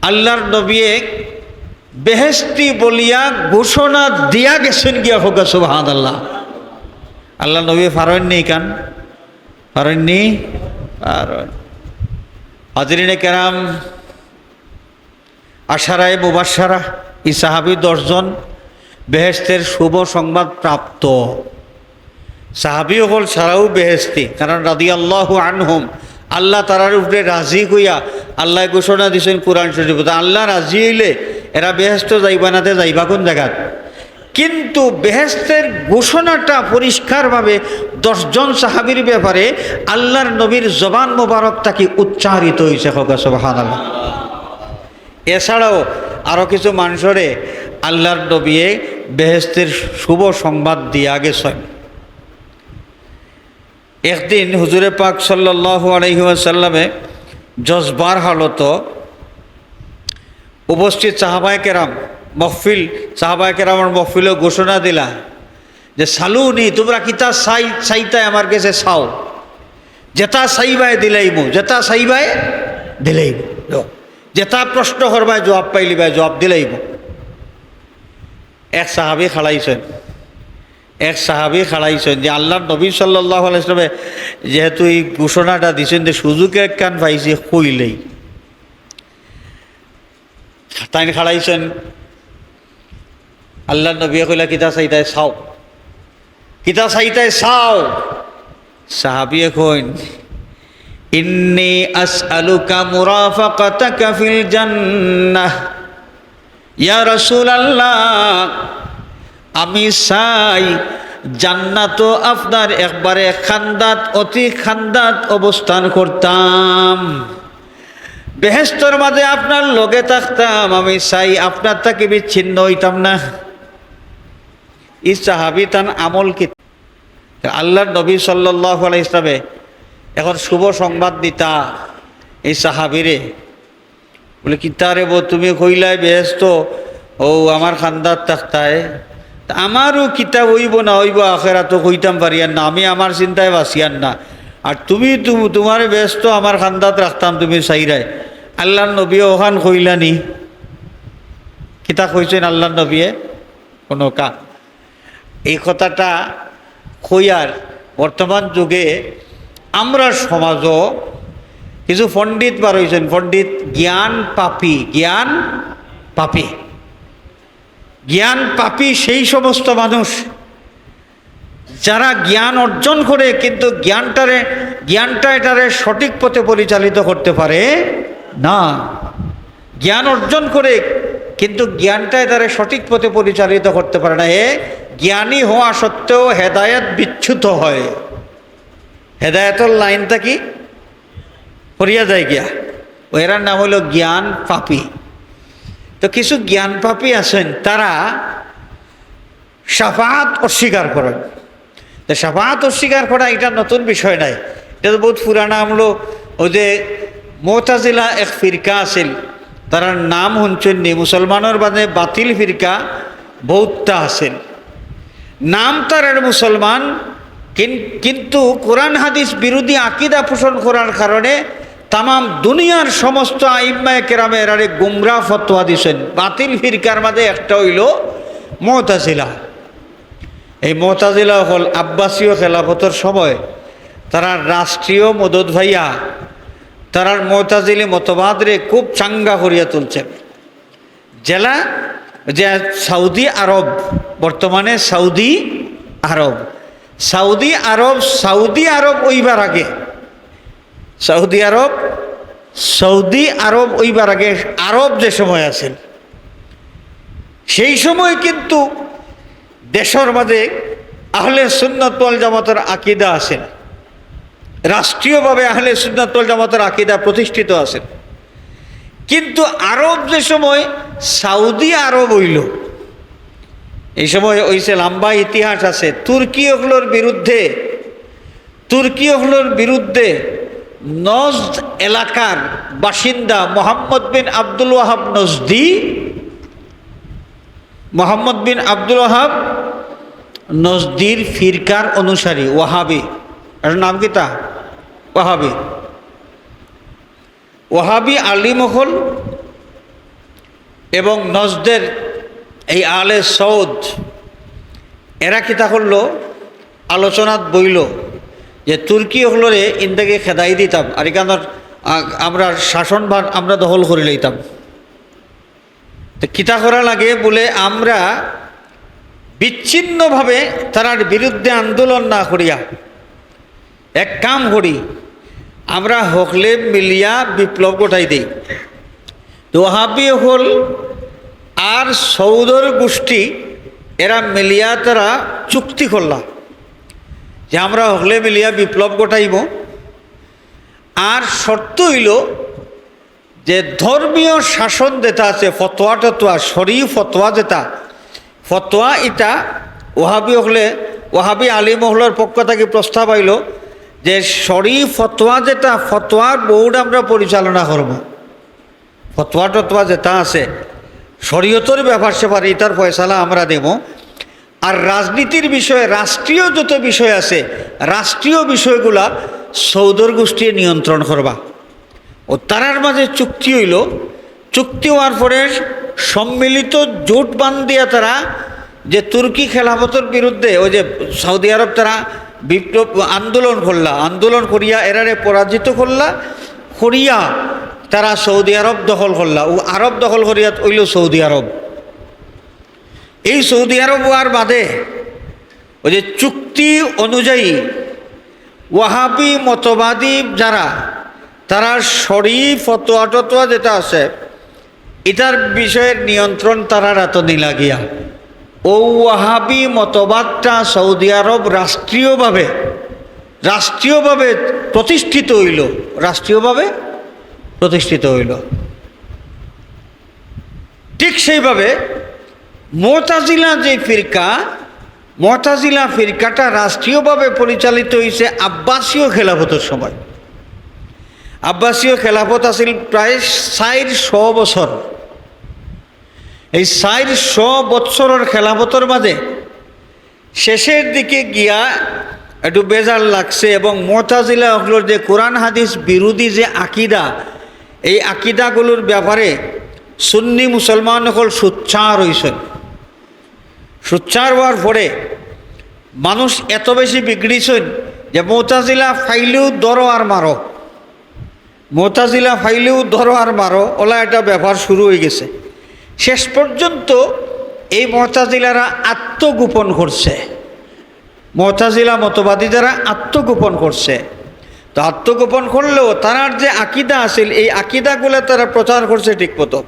আল্লাহর নবিয়ে বেহেশতি বলিয়া ঘোষণা দিয়া গেছইন গিয়া। কউক্কা সুবহানাল্লাহ। আল্লাহর নবী পারইন নি ইখান? পারইন নি? পারইন। হাজিরিনে কেরাম, আশারায়ে মুবাশশারা, ই সাহাবী দশ জন বেহেশতের শুভ সংবাদ প্রাপ্ত। সাহাবী অকল ছাড়াও বেহেশতি, কারণ রাদিয়াল্লাহু আনহুম, আল্লাহ তারার উপরে রাজি কইয়া আল্লায় ঘোষণা দিছইন কোরআন শরীফো। তা আল্লাহ রাজি অইলে এরা বেহেস্তো যাইবা না, তে যাইবা কোন জাগাত? কিন্তু বেহেস্তের ঘোষণাটা পরিষ্কারভাবে দশজন সাহাবীর ব্যাপারে আল্লাহর নবীর জবান মোবারক থাকি উচ্চারিত হইছে। কউক্কা সুবহানাল্লাহ। এছাড়াও আরো কিছু মানষরে আল্লাহর নবীয়ে বেহেস্তের শুভ সংবাদ দিয়া গেছইন। একদিন হুজুরে পাক সাল্লাল্লাহু আলাইহি ওয়াসাল্লামে জজবার হালতো উপস্থিত সাহাবায়ে কেরাম মহফিল, সাহাবায়ে কেরামর মহফিলো ঘোষণা দিলা যে, "সালুনি, তুমরা কিতা চাই-, চাইতায় আমার গেছে চাও, যেটা চাইবায় দিলাইমু, যেটা চাইবায় দিলাইমু, যেটা প্রশ্ন করবায় জবাব পাইলিবায় জবাব দিলাইমু।" এক সাহাবী খাড়াইছইন, এক সাহাবী খাড়াইছইন যে আল্লাহর নবী সাল্লাল্লাহু আলাইহি ওয়াসাল্লামে যেহেতু এই ঘোষণাটা দিছইন, যে সুযোগ একখান পাইছি কইলেই। তাইন খাড়াইছইন, আল্লাহর নবীয়ে কইলা, "কিতা চাইতায় চাও, কিতা চাইতায় চাও।" সাহাবীয়ে কইন, "ইন্নী আসআলুকা মুরাফাকাতাকা ফিল জান্নাহ।" ইয়া রাসূলুল্লাহ, আমি চাই জান্নাতো আপনার একবারে খান্দাত, অতি খান্দাত অবস্থান করতাম, বেহেস্তর মাঝে আপনার লগে থাকতাম। আমি চাই আপনার থাকি বিচ্ছিন্ন হইতাম না। এই সাহাবী তান আমল কি? আল্লাহর নবী সাল্লাল্লাহু আলাইহি ওয়াসাল্লামে এখন শুভ সংবাদ দিতা এই সাহাবীরে, বলে, "কিতা রে বো, তুমি কইলায় বেহেস্তো ও আমার খান্দাত থাকতায়, তা আমারও কিতা অইবো না অইবো আখেরাতো কইতাম পারিয়ার না, আমি আমার চিন্তায় বাঁচিয়ার না। আর তুমি তু-, তুমারে বেহেস্তো আমার খান্দাত রাখতাম, তুমি চাইরায়।" আল্লাহর নবীয়ে অখান কইলা নি? কিতা কইছইন আল্লাহর নবীয়ে? কোনো কা-, এই কথাটা কইয়ার বর্তমান যুগে আমরার সমাজো কিছু পণ্ডিত বার হইছইন, পণ্ডিত জ্ঞান পাপী, জ্ঞান পাপী। জ্ঞান পাপী সেই সমস্ত মানুষ যারা জ্ঞান অর্জন করে কিন্তু জ্ঞানটারে, জ্ঞানটা এটারে সঠিক পথে পরিচালিত করতে পারে না। জ্ঞান অর্জন করে কিন্তু জ্ঞানটা এটারে সঠিক পথে পরিচালিত করতে পারে না। এ জ্ঞানী হওয়া সত্ত্বেও হেদায়েত বিচ্যুত হয়, হেদায়েতর লাইন থাকি পড়িয়া যায় গিয়া। ও এরার নাম হইল জ্ঞান পাপী। তো কিছু জ্ঞান পাপী আছইন, তারা শাফাআত অস্বীকার করইন। তো শাফাআত অস্বীকার করা এটা নতুন বিষয় নায়, এটা তো বহুত পুরানা আমলো। ওই যে মুতাজিলা এক ফিরকা আছিল, তারার নাম হুনছইন নি? মুসলমানর মাঝে বাতিল ফিরকা বহুততা আছিল, নাম তারার মুসলমান, কিন-, কিন্তু কোরআন হাদিস বিরোধী আকিদা পোষণ করার কারণে তামাম দুনিয়ার সমস্ত আইম্মায়ে কেরামে এরারে গুমরা ফতোয়া দিছইন। বাতিল ফিরকার মাঝে একটা হইল মুতাজিলা। এই মুতাজিলা অকল আব্বাসীয় খেলাফতর সময় তারা রাষ্ট্রীয় মদত পাইয়া তারার মুতাজিলি মতবাদরে খুব চাঙ্গা করিয়া তুলছইন। যেলা যে সৌদি আরব, বর্তমানে সৌদি আরব, সৌদি আরব, সৌদি আরব অইবার আগে, সৌদি আরব, সৌদি আরব অইবার আগে আরব যে সময় আছিল, সেই সময় কিন্তু দেশর মাঝে আহলে সুন্নাত ওয়াল জামাতর আকিদা আছিল, রাষ্ট্রীয়ভাবে আহলে সুন্নাত ওয়াল জামাতর আকিদা প্রতিষ্ঠিত আছিল। কিন্তু আরব যে সময় সৌদি আরব অইল, এই সময় অইছে, লম্বা ইতিহাস আছে। তুর্কি অকলর বিরুদ্ধে, তুর্কি অকলর বিরুদ্ধে নজদ এলাকার বাসিন্দা মোহাম্মদ বিন আব্দুল ওয়াহাব নজদি, মোহাম্মদ বিন আব্দুল ওয়াহাব নজদির ফিরকার অনুসারী ওয়াহাবি। এর নাম কিতা? ওয়াহাবি। ওয়াহাবি আলিম অকল এবং নজদের এই আলে সৌদ, এরা কিতা করলো? আলোচনাত বইল যে তুর্কি অকলরে ইন থাকি খেদাই দিতাম, আর ইখানর, আ-, আমরা শাসনভার আমরা দখল করি লইতাম। তো কিতা করা লাগে? বলে, আমরা বিচ্ছিন্নভাবে তারার বিরুদ্ধে আন্দোলন না করিয়া এক কাম করি, আমরা হকলে মিলিয়া বিপ্লব ঘটাই দেই। তো ওয়াহাবি অকল সৌদর গোষ্ঠী এরা মিলিয়া তারা চুক্তি করলা যে আমরা হকলে মিলিয়া বিপ্লব ঘটাইমু। আর শর্ত অইলো যে ধর্মীয় শাসন যেটা আছে, ফতোয়া টতোয়া, শরী ফতোয়া যেটা, ফতোয়া ইটা ওয়াহাবি হকলে, ওয়াহাবি আলিম হকলর পক্ষ থাকি প্রস্তাব আইলো যে শরী ফতোয়া যেটা, ফতোয়ার বোর্ড আমরা পরিচালনা করমু। ফতোয়া টতোয়া যেটা আছে, শরীয়তর ব্যাপার স্যাপার, ইটার ফয়সালা আমরা দেমু। আর রাজনীতির বিষয়ে, রাষ্ট্রীয় যত বিষয় আছে, রাষ্ট্রীয় বিষয়গুলা সৌদর গোষ্ঠী নিয়ন্ত্রণ করবা। ও তারার মাঝে চুক্তি অইলো। চুক্তি অওয়ার পরে সম্মিলিত জোট বান্ধিয়া তারা যে তুর্কি খেলাফতর বিরুদ্ধে ওই যে সৌদি আরব তারা বিপ্লব আন্দোলন করলা, আন্দোলন করিয়া এরারে পরাজিত করলা, করিয়া তারা সৌদি আরব দখল করলা। ও আরব দখল করিয়া অইলো সৌদি আরব। এই সৌদি আরব অওয়ার বাদে ওই যে চুক্তি অনুযায়ী ওয়াহাবি মতবাদী যারা, তারা শরী ফতোয়া টতোয়া যেটা আছে, ইটার বিষয়ের নিয়ন্ত্রণ তারার আতো নিলা গিয়া। ও ওয়াহাবি মতবাদটা সৌদি আরব রাষ্ট্রীয়ভাবে, রাষ্ট্রীয়ভাবে প্রতিষ্ঠিত অইলো, রাষ্ট্রীয়ভাবে প্রতিষ্ঠিত অইলো। ঠিক সেইভাবে মুতাজিলা যে ফিরকা, মুতাজিলা ফিরকাটা রাষ্ট্রীয়ভাবে পরিচালিত অইছে আব্বাসীয় খেলাফতর সময়। আব্বাসীয় খেলাফত আছিল প্রায় চাইরশো বছর। এই চাইরশো বছরর খেলাফতর মাঝে শেষের দিকে গিয়া একটু বেজার লাগছে এবং মুতাজিলা হকলর যে কোরআন হাদিস বিরোধী যে আকিদা, এই আকিদাগুলোর ব্যাপারে সুন্নি মুসলমান হকল সোচ্চার অইছইন। সোচ্চার অওয়ার পরে মানুষ এত বেশি বিগড়িছইন যে মুতাজিলা ফাইলেউ ধরো আর মারো, মুতাজিলা ফাইলেউ ধরো আর মারো, ওলা একটা ব্যাপার শুরু অইগেছে। শেষ পর্যন্ত এই মুতাজিলারা আত্মগোপন করছে, মুতাজিলা মতবাদী যারা আত্মগোপন করছে। তো আত্মগোপন করলেও তারার যে আকিদা আছিল, এই আকিদাগুলা তারা প্রচার করছে ঠিক মতো।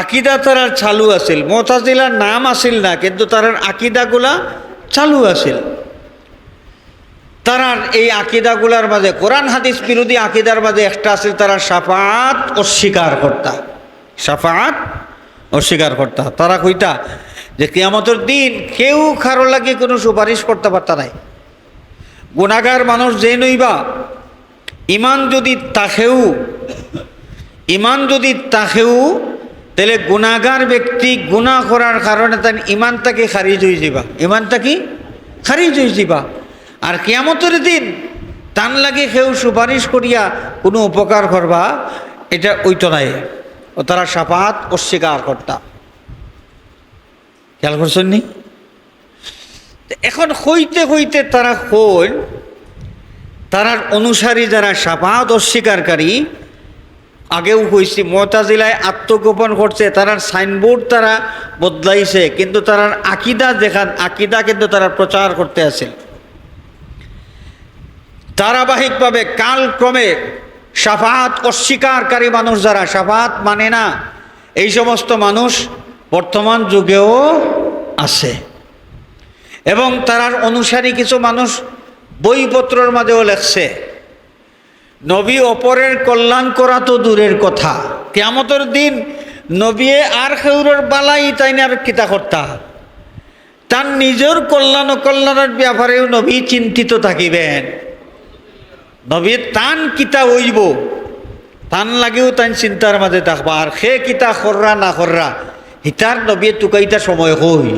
আকিদা তারার চালু আছিল, মুতাজিলার নাম আছিল না, কিন্তু তারার আকিদাগুলা চালু আছিল। তারার এই আকিদাগুলার মাঝে, কোরআন হাদিস বিরোধী আকিদার মাঝে একটা আছিল, তারা শাফাআত অস্বীকার করতা, শাফাআত অস্বীকার করতা। তারা কইতা যে কিয়ামতর দিন কেউ কারো লাগি কোনো সুপারিশ করতা পারতা নায়। গুনাগার মানুষ যেইন অইবা, ইমান যদি থাকেউ, ইমান যদি থাকেউ, তাইলে গুনাগার ব্যক্তি গুনা করার কারণে তান ইমান থাকি খারিজ অইযিবা, ইমান থাকি খারিজ অইযিবা। আর কিয়ামতর দিন তান লাগি কেউ সুপারিশ করিয়া কোনো উপকার করবা, এটা অইতো নায়। ও তারা শাফাআত অস্বীকার করতা। খেয়াল করছইন নি? তে এখন কইতে কইতে তারা কইন, তারার অনুসারী যারা শাফাআত অস্বীকারকারী, আগেও কইছি, মুতাজিলায় আত্মগোপন করছে, তারার সাইনবোর্ড তারা বদলাইছে, কিন্তু তারার আকিদা যেখান, আকিদা কিন্তু তারা প্রচার করতে আছিল। ধারাবাহিকভাবে কালক্রমে শাফাআত অস্বীকারকারী মানুষ যারা, শাফাআত মানে না, এই সমস্ত মানুষ বর্তমান যুগেও আছে। এবং তারার অনুসারী কিছু মানুষ বইপত্রর মাঝেও লেখছে, নবী অপরের কল্যাণ করা তো দূরের কথা, কিয়ামতর দিন নবিয়ে আর কেউরর বালাই তাইন আর কিতা করতা, তান নিজর কল্যাণ অকল্যাণর ব্যাপারেও নবী চিন্তিত থাকিবেন। নবী তান কিতা অইবো, তান লাগিও তাইন চিন্তার মাঝে থাকবা। আর কে কিতা কররা না কররা, হিতার নবীয়ে তুকাইতা সময় কই?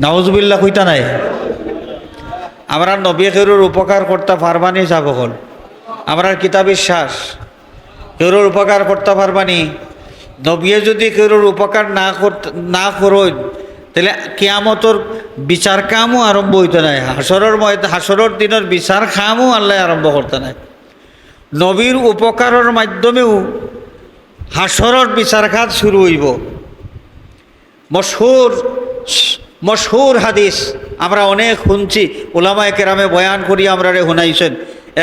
নাউজুবিল্লাহ কইতা নায়? আমরার নবীয়ে কেউরর উপকার করতা পারবা নি, সাব অকল? আমরার কিতা বিশ্বাস? কেউরর উপকার করতা পারবা নি? নবিয়ে যদি কেউরর উপকার না করত-, না করইন, তাইলে কিয়ামতর বিচার কামও আরম্ভ অইতো নায়। হাশরর ময়দা-, হাশরর দিনর বিচার কামও আল্লায় আরম্ভ করতা নায়। নবীর উপকারর মাধ্যমেও হাশরর বিচার কাজ শুরু অইবো। মশহুর, মশহুর হাদিস আমরা অনেক হুনছি, উলামায়ে কেরামে বয়ান করি আমরারে হুনাইছইন।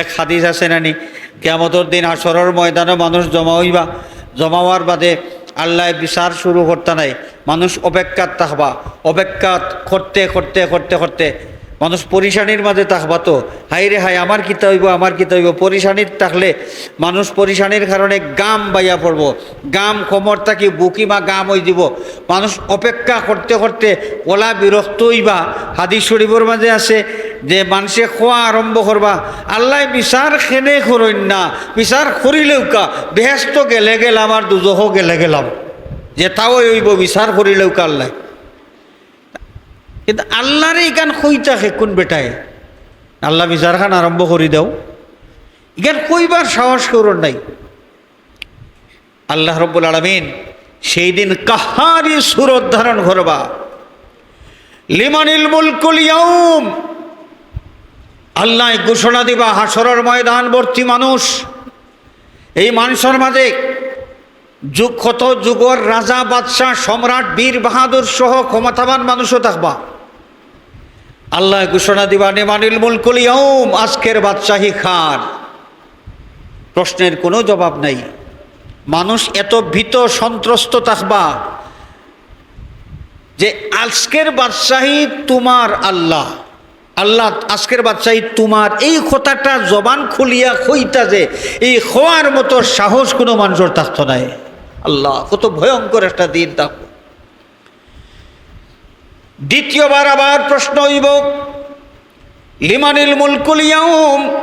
এক হাদিস আছে নানি, কিয়ামতর দিন হাশরর ময়দানো মানুষ জমা অইবা, জমা অওয়ার বাদে আল্লায় বিচার শুরু করতা নায়, মানুষ অপেক্ষাত থাকবা। অপেক্ষাত করতে করতে করতে করতে মানুষ পরিশানির মাঝে থাকবা তো, হায় রে হায়, আমার কিতা অইবো, আমার কিতা অইবো। পরিশানিত থাকলে মানুষ পরিশানির কারণে গাম বাইয়া পড়বো, গাম কোমর থাকি বুকিমা গাম অই দিব। মানুষ অপেক্ষা করতে করতে ওলা বিরক্ত অইবা। হাদিস শরীফর মাঝে আছে যে মানষে কওয়া আরম্ভ করবা, "আল্লায় বিচার কেনে করইন না, বিচার করিলেউকা, বেহেস্তো গেলে গেলাম আর দুজখো গেলে গেলাম, যেতাউ অইবো বিচার করিলেউকা আল্লায়।" কিন্তু আল্লারে ইখান কইতা কে কুন বেটায়? আল্লাহ বিচারখান আরম্ভ করি দেও, ইখান কইবার সাহস কেউরর নাই। আল্লাহ রব্বুল আলামিন সেই দিন কাহারি সুরত ধারণ করবা। লিমানিল মুলকুল ইয়াউম, আল্লায় ঘোষণা দিবা, হাশরর ময়দানবর্তী মানুষ, এই মানষর মাঝে যুগ, কত যুগর রাজা, বাদশাহ, সম্রাট, বীর বাহাদুর সহ ক্ষমতাবান মানুষও থাকবা। আল্লায় ঘোষণা দিবা, "লিমানিল মুলকুল ইয়াউম", আজকের বাদশাহী কার? প্রশ্নের কোনো জবাব নাই। মানুষ এত ভীত সন্ত্রস্ত থাকবা যে আজকের বাদশাহী তোমার আল্লাহ, আল্লাহ আজকের বাদশাহী তোমার, এই কথাটা জবান খুলিয়া কইতা যে এই কওয়ার মতো সাহস কোনো মানষর থাকতো নায়। আল্লাহ, কত ভয়ঙ্কর একটা দিন থাকবো। দ্বিতীয়বার আবার প্রশ্ন অইবো, "লিমানিল মুলকুল ইয়াউম",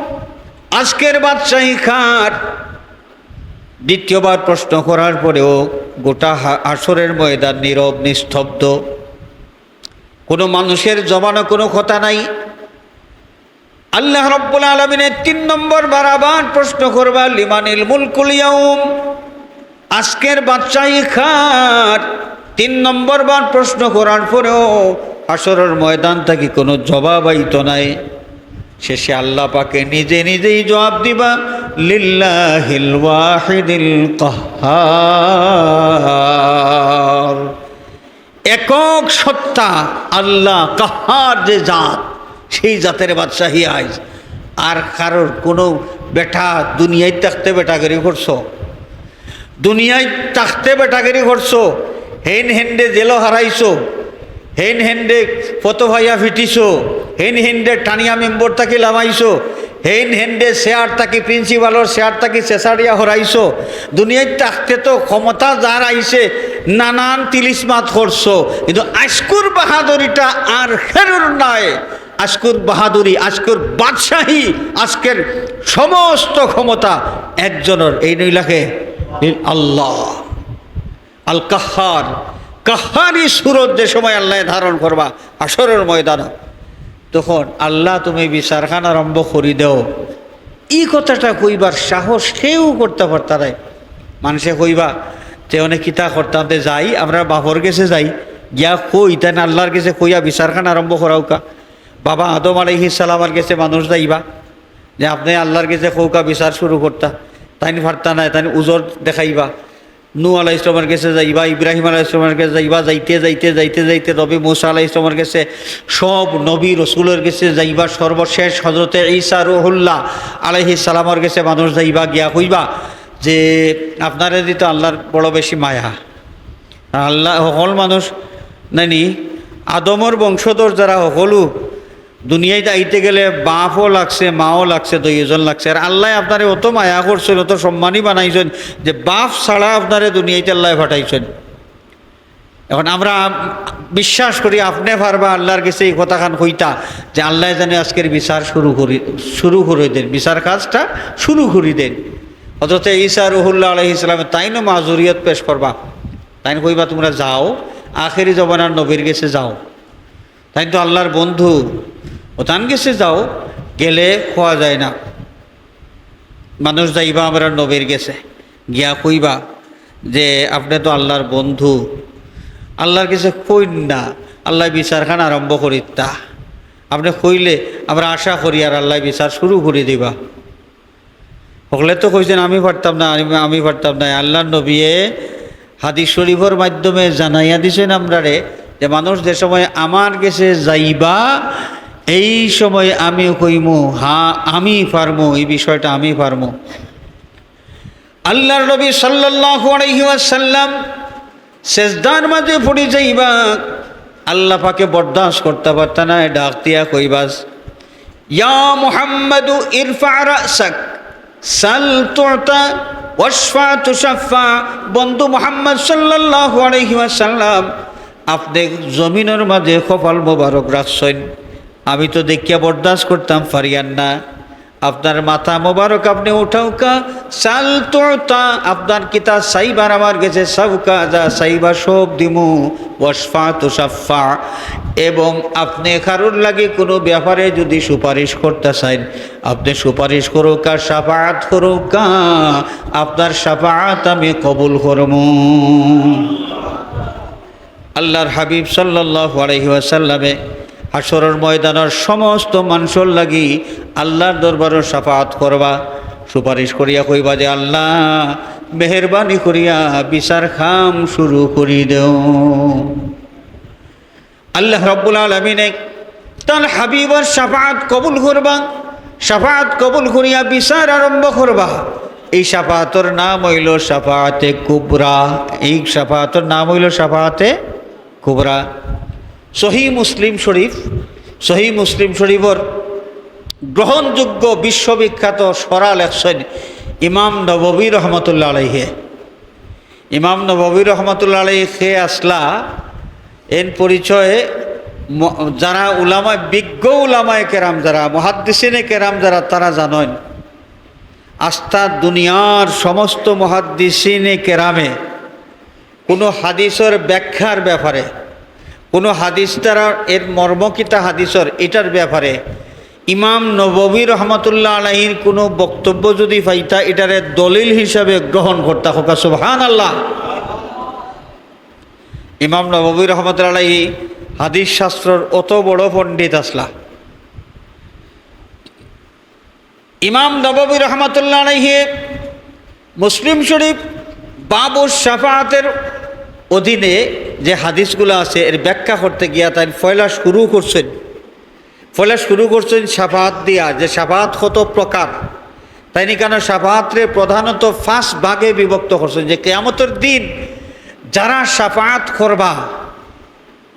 আজকের বাদশাহী কার? দ্বিতীয়বার প্রশ্ন করার পরেও গোটা হা-, হাশরের ময়দান নীরব নিস্তব্ধ, কোনো মানুষের জবানো কোনো কথা নাই। আল্লাহ রব্বুল আলামিনে তিন নম্বর বার আবার প্রশ্ন করবা, "লিমানিল মুলকুল ইয়াউম", আজকের বাদশাহী কার? তিন নম্বর বার প্রশ্ন করার পরেও হাশরর ময়দান থাকি কোনো জবাব আইতো নায়। শেষে আল্লাহ পাকে নিজে নিজেই জবাব দিবা, "লিল্লাহিল ওয়াহিদিল কাহহার।" একক সত্তা আল্লাহ কাহহার যে জাত, সেই জাতের বাদশাহী আইজ। আর কারোর কোনো বেটা দুনিয়াত থাকতে বেটাগিরি করছো, দুনিয়াত থাকতে বেটাগিরি করছো, হেইন হেন্ডে জেলো হারাইছো, হেইন হেন্ডে ফতো ফাইয়া ফিটিছো, হেইন হেন্ডে টানিয়া মেম্বর থাকি লামাইছো, হেইন হেন্ডে চেয়ার থাকি, প্রিন্সিপালর চেয়ার থাকি চেঁচাড়িয়া হরাইছো। দুনিয়াত থাকতে তো ক্ষমতা যার আইছে, নানান তিলিসমাত করছো, কিন্তু আজকুর বাহাদুরিটা আর কেউরর নায়। আজকুর বাহাদুরি, আজকুর বাদশাহী, আজকের সমস্ত ক্ষমতা একজনর, এইন অইলা কে? আল্লাহ। আল কাহহার, কাহহারি সুরত যে সময় আল্লায় ধারণ করবা হাশরর ময়দানো, তখন, "আল্লাহ, তুমি বিচারখান আরম্ভ করি দেও", ই কথাটা কইবার সাহস কেউ করতা পারতা নায়। মানষে কইবা, "তে অনে কিতা করতাম, তে যাই, আমরার বাপর গেছে যাই, গিয়া কই, তাইন আল্লাহর গেছে কইয়া বিচারখান আরম্ভ করাউক্কা।" বাবা আদম আলাইহিস সালামর গেছে মানুষ যাইবা যে, "আপনে আল্লাহর গেছে কউক্কা, বিচার শুরু করতা।" তাইন পারতা নায়, তাইন উজর দেখাইবা। নূহ আলাইহিস সালামর গেছে যাইবা, ইব্রাহিম আলাইহিস সালামর গেছে যাইবা, যাইতে যাইতে যাইতে যাইতে নবী মুসা আলাইহিস সালামর গেছে, সব নবী রসুলর গেছে যাইবা। সর্বশেষ হযরতে ঈসা রুহুল্লাহ আলাইহিস সালামর গেছে মানুষ যাইবা, গিয়া কইবা যে, "আপনারে দি তো আল্লাহর বড় বেশি মায়া।" আর আল্লাহ, হকল মানুষ নানি, আদমর বংশধর যারা, হকলউ দুনিয়াত আইতে গেলে বাপও লাগছে, মাও লাগছে, দুইজন লাগছে। আর আল্লায় আপনারে অত মায়া করছইন, অত সম্মানী বানাইছইন যে বাপ ছাড়া আপনারে দুনিয়াত আল্লায় পাঠাইছইন। এখন আমরা বিশ্বাস করি আপনে পারবা আল্লাহর গেছে ই কথাখান কইতা যে আল্লায় যেন আজকের বিচার শুরু করি, শুরু করি দেইন, বিচার কাজটা শুরু করি দেইন। হযরতে ঈসা রুহুল্লাহ আলাইহিস সালামে তাইনও মাজুরিয়ত পেশ করবা, তাইন কইবা, "তুমরা যাও, আখেরি জমানার নবীর গেছে যাও।" তাইন তো আল্লাহর বন্ধু, অতান গেছে যাও, গেলে কওয়া যায় না। মানুষ যাইবা আমরার নবীর গেছে, গিয়া কইবা যে, "আপনে তো আল্লাহর বন্ধু, আল্লাহর গেছে কইন না, আল্লায় বিচারখান আরম্ভ করিতা।" আপনে কইলে আমরা আশা করি আর আল্লায় বিচার শুরু করি দিবা। হকলে তো কইছইন, "আমি পারতাম না, আমি, আমি পারতাম না।" আল্লাহর নবীয়ে হাদিস শরীফর মাধ্যমে জানাইয়া দিছইন আমরারে যে মানুষ যে সময় আমার গেছে যাইবা, এই সময় আমি কইমু, "হ্যাঁ, আমি পারমু, এই বিষয়টা আমি পারমু।" আল্লাহর নবী সাল্লাল্লাহু আলাইহি ওয়াসাল্লাম সেজদার মাঝে পড়ি যাইবা, আল্লাহ পাকে বরদাস্ত করতা পারতা নায়, ডাক দিয়া কইবা, "ইয়া মুহাম্মাদু ইরফা রাসাক, সাল তুতা, ওয়াশফা তুশাফা।" বন্ধু মুহাম্মদ সাল্লাল্লাহু আলাইহি ওয়াসাল্লাম, আপনে জমিনর মাঝে কপাল মোবারক রাখছইন, আমি তো দেখিয়া বরদাস্ত করতাম পারিয়ার না। আপনার মাথা মোবারক আপনে উঠাউক্কা, সাল তুতা, আপনার কিতা চাইবার আমার গেছে চাউক্কা, যা চাইবা সব দিমু, ওয়াশফা তুশাফা। এবং আপনে কারোর লাগি কুনু ব্যাপারে যুদি সুপারিশ করতা চাইন, আপনে সুপারিশ করউক্কা, শাফাআত করউক্কা, আপনার শাফাআত আমি কবুল করমু। আল্লাহর হাবিব সাল্লাল্লাহু আলাইহি ওয়াসাল্লামে হাশরর ময়দানর সমস্ত মানষর লাগি আল্লাহর দরবারো শাফাআত করবা, সুপারিশ করিয়া কইবা যে, "আল্লাহ, মেহেরবানি করিয়া বিচার কাম শুরু করি দেও।" আল্লাহ রাব্বুল আলামিনে তান হাবিবর শাফাআত কবুল করবা, শাফাআত কবুল করিয়া বিচার আরম্ভ করবা। এই শাফাআতর নাম অইলো শাফাআতে কুবরা। এই শাফাআতর নাম অইলো শাফাআতে কুবরা। সহিহ মুসলিম শরীফ, সহিহ মুসলিম শরীফর গ্রহণযোগ্য বিশ্ববিখ্যাত শরা লেখছইন ইমাম নববী রহমতুল্লাহ আলাইহি। ইমাম নববী রহমতুল্লাহ আলাইহি কে আছলা, এন পরিচয়ে ম-, যারা উলামায়ে, বিজ্ঞ উলামায়ে কেরাম যারা, মুহাদ্দিসিনে কেরাম যারা, তারা জানইন। আস্তা দুনিয়ার সমস্ত মুহাদ্দিসিনে কেরামে কুনু হাদিসর ব্যাখ্যার ব্যাপারে, কুনু হাদিস দ্বারা এর মর্ম কিতা হাদিসর, ইটার ব্যাপারে ইমাম নববী রহমতুল্লাহ আলাইহির কুনু বক্তব্য যুদি পাইতা, ইটারে দলিল হিসাবে গ্রহণ করতা। কউক্কা সুবহানাল্লাহ। ইমাম নববী রহমতুল্লাহ আলাইহি হাদিস শাস্ত্রর অত বড় পণ্ডিত আছলা। ইমাম নববী রহমতুল্লাহ আলাইহি মুসলিম শরীফ বাবু শাফাআতের অধীনে যে হাদিসগুলা আছে, এর ব্যাখ্যা করতে গিয়া তাইন পয়লা শুরু করছইন, পয়লা শুরু করছইন শাফাআত দিয়া, যে শাফাআত কত প্রকার। তাইন ইখানো শাফাআতরে প্রধানত পাঁচ ভাগে বিভক্ত করছইন, যে কিয়ামতর দিন যারা শাফাআত করবা,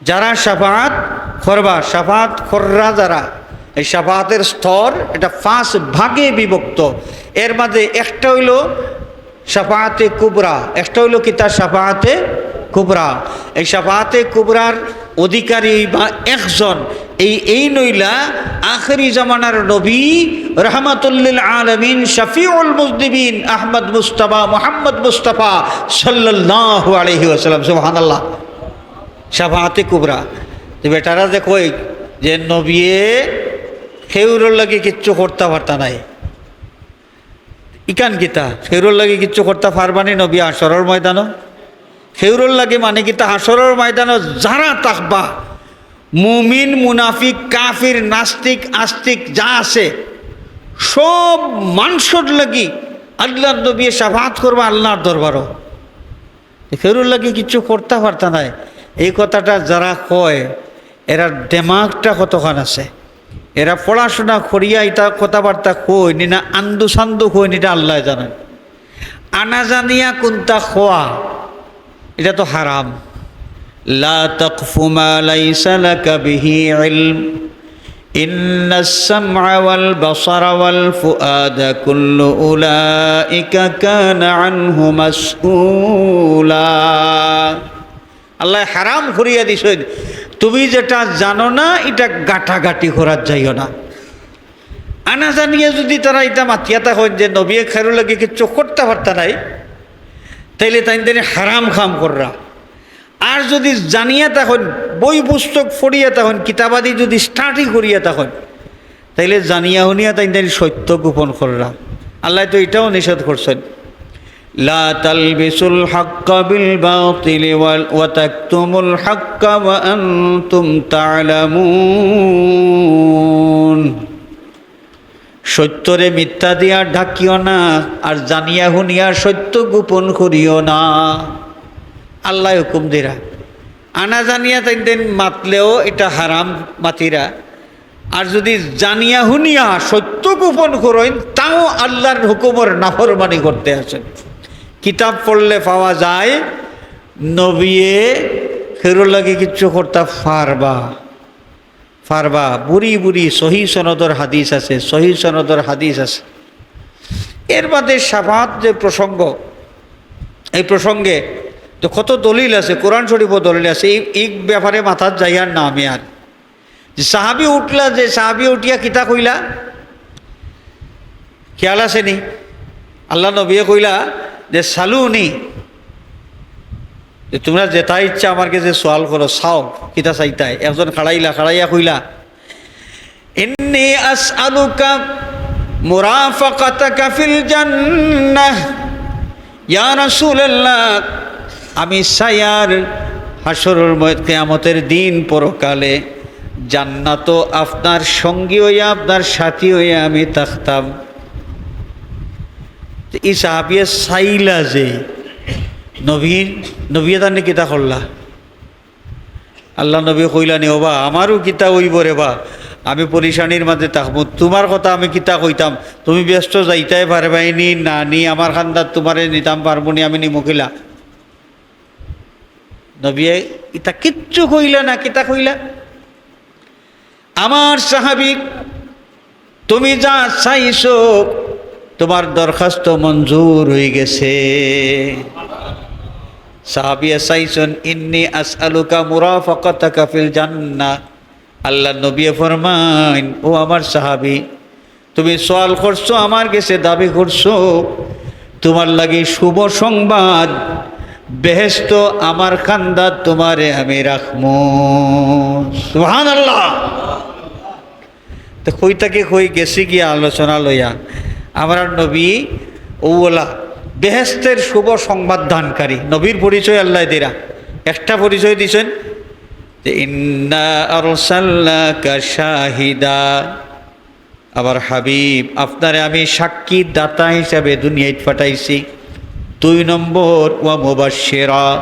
যারা শাফাআত করবা, শাফাআত কররা যারা, এই শাফাআতের স্তর এটা পাঁচ ভাগে বিভক্ত। এর মাঝে একটা অইলো শাফাআতে কুবরা, একটা অইলো কিতা? শাফাআতে কুবরা। এই শাফাআতে কুবরার অধিকারী বা একজন, এই, এইন অইলা আখেরি জামানার নবী, রাহমাতুল লিল আলামিন, শাফিউল মুজনিবিন, আহমদ মুস্তাফা, মুহাম্মদ মুস্তাফা সাল্লাল্লাহু আলাইহি ওয়াসাল্লাম। সুবহানাল্লাহ। শাফাআতে কুবরা। যে বেটারা যে কয় যে নবিয়ে কেউরর লাগি কিচ্ছু করতা পারতা নায়, ইখান কিতা? কেউরর লাগি কিচ্ছু করতা পারবানি নবী হাশরর ময়দানো? কেউরর লাগি মানে কিতা? হাশরর ময়দানো যারা থাকবা, মুমিন, মুনাফিক, কাফির, নাস্তিক, আস্তিক যা আছে, সব মানষর লাগি আল্লাহর নবী শাফাআত করবা আল্লাহর দরবারো। কেউরর লাগি কিচ্ছু করতা পারতা নায়, এই কথাটা যারা কয়, এরার দেমাগটা কতখান আছে? এরা পড়াশোনা করিয়া ইতা কথাবার্তা কইন নি না আন্দু সান্দু কইন নি, ইটা আল্লায় জানইন। আনা জানিয়া কুন্তা কওয়া, ইটা তো হারাম। লা তাকফু মা লাইসা লাকা বিহি ইলম। ইন্নাস সামআ ওয়াল বাসারা ওয়াল ফুআদা কুল্লু উলাইকা কানা আনহু মাসউলা। আল্লায় হারাম করিয়া দিছইন, তুমি যেটা জানো না, ইটা গাটাগাটি করাত যাইও না। আনা জানিয়া যুদি তারা ইতা মাতিয়া থাকইন যে নবিয়ে কেউরর লাগি কিচ্ছু করতা পারতা নায়, তাইলে তাইন তাইন হারাম কাম কররা। আর যুদি জানিয়া থাকইন, বই পুস্তক পড়িয়া থাকইন, কিতাবাদি যুদি study করিয়া থাকইন, তাইলে জানিয়া হুনিয়া তাইন তাইন সত্য গোপন কররা। আল্লায় তো ইটাও নিষেধ করছইন, লা তালবিসুল হাক্কা বিল বাতিলি ওয়া, ওয়া তাকতুমুল হাক্কা ওয়া আনতুম তা'লামুন। সত্যরে মিথ্যা দিয়া ঢাকিও না, আর জানিয়া হুনিয়া সত্য গোপন করিও না। আল্লায় হুকুম দিরা। আনা জানিয়া তাইন তাইন মাতলেও ইটা হারাম মাতিরা। আর যুদি জানিয়া হুনিয়া সত্য গোপন করইন, তাও আল্লাহর হুকুমর নাফরমানি করতে আছইন। কিতাব পড়লে পাওয়া যায়, নবিয়ে কেউর লাগি কিচ্ছু করতা পারবা, পারবা। বুড়ি বুড়ি সহি সনদর হাদিস আছে, সহি সনদর হাদিস আছে। এর বাদে শাফাআত যে প্রসঙ্গ, এই প্রসঙ্গে তো কত দলিল আছে, কোরআন শরীফও দলিল আছে। এই, এই ব্যাপারে মাথাত যাইয়ার না আমি আর। যে সাহাবী উঠলা, যে সাহাবী উঠিয়া কিতা কইলা, খেয়াল আছে নি? আল্লার নবিয়ে কইলা যে, "সালুনি", যে তুমরা যেতা ইচ্ছা আমার গেছে সওয়াল করো, চাও, কিতা চাইতায়। একজন খাড়াইলা, খাড়াইয়া কইলা, "ইন্নী আসআলুকা মুরাফাকাতাকা ফিল জান্নাহ।" ইয়া রাসূলুল্লাহ, আমি চাইয়ার হাশরর ময়-, কিয়ামতের দিন পরকালে জান্নাতো আপনার সঙ্গী অইয়া, আপনার সাথী অইয়া আমি থাকতাম। তো ই সাহাবিয়ে চাইলা যে নবীর, নবিয়ে তানে কিতা করলা? আল্লার নবী কইলা নি, "ওবা, আমারও কিতা অইবো রেবা, আমি পরিশানির মাঝে থাকমু, তুমার কথা আমি কিতা কইতাম, তুমি বেহেস্তো যাইতায় পারবায় নি না নি, আমার কান্দাত তুমারে নিতাম পারমু নি, আমি নিমু কিলা?" নবিয়ে ইতা কিচ্ছু কইলা না, কিতা কইলা? আমার সাহাবী, তুমি যা চাইছো, তুমার দরখাস্ত মঞ্জুর অইগেছে। সাহাবিয়ে চাইছইন, "ইন্নী আসআলুকা মুরাফাকাতাকা ফিল জান্নাহ।" আল্লার নবিয়ে ফরমাইন, "ও আমার সাহাবী, তুমি সওয়াল করছো, আমার গেছে দাবি করছো, তুমার লাগি শুভ সংবাদ, বেহেস্তো আমার কান্দাত তুমারে আমি রাখমু।" সুবহানাল্লাহ। তো কই থাকি কই গেছি গিয়া আলোচনা লইয়া। আমরার নবী অউলা বেহেস্তের শুভ সংবাদ দানকারী। নবীর পরিচয় আল্লায় দিরা। একটা পরিচয় দিছইন যে, "ইন্না আরসালনাকা শাহিদা।" আমার হাবিব, আপনারে আমি সাক্ষী দাতা হিসাবে দুনিয়াত পাঠাইছি। দুই নম্বর, "ওয়া মুবাশশিরা",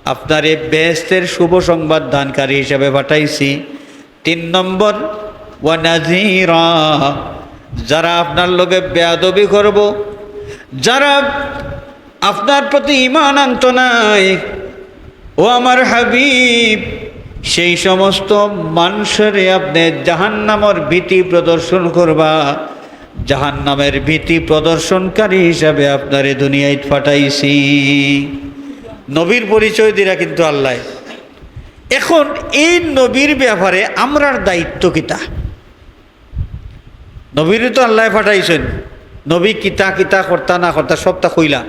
আপনারে বেহেস্তের শুভ সংবাদ দানকারী হিসাবে পাঠাইছি। তিন নম্বর, "ওয়া নাযীরা", যারা আপনার লগে বেয়াদবি করবো, যারা আপনার প্রতি ঈমান আনতো নায়, ও আমার হাবিব, সেই সমস্ত মানষরে আপনে জাহান্নামর ভীতি প্রদর্শন করবা, জাহান্নামের ভীতি প্রদর্শনকারী হিসাবে আপনারে দুনিয়াত পাঠাইছি। নবীর পরিচয় দিরা কিন্তু আল্লায়। এখন এই নবীর ব্যাপারে আমরার দায়িত্ব কিতা? নবীরে তো আল্লায় পাঠাইছইন, নবী কিতা কিতা করতা না করতা সবতা কইলা।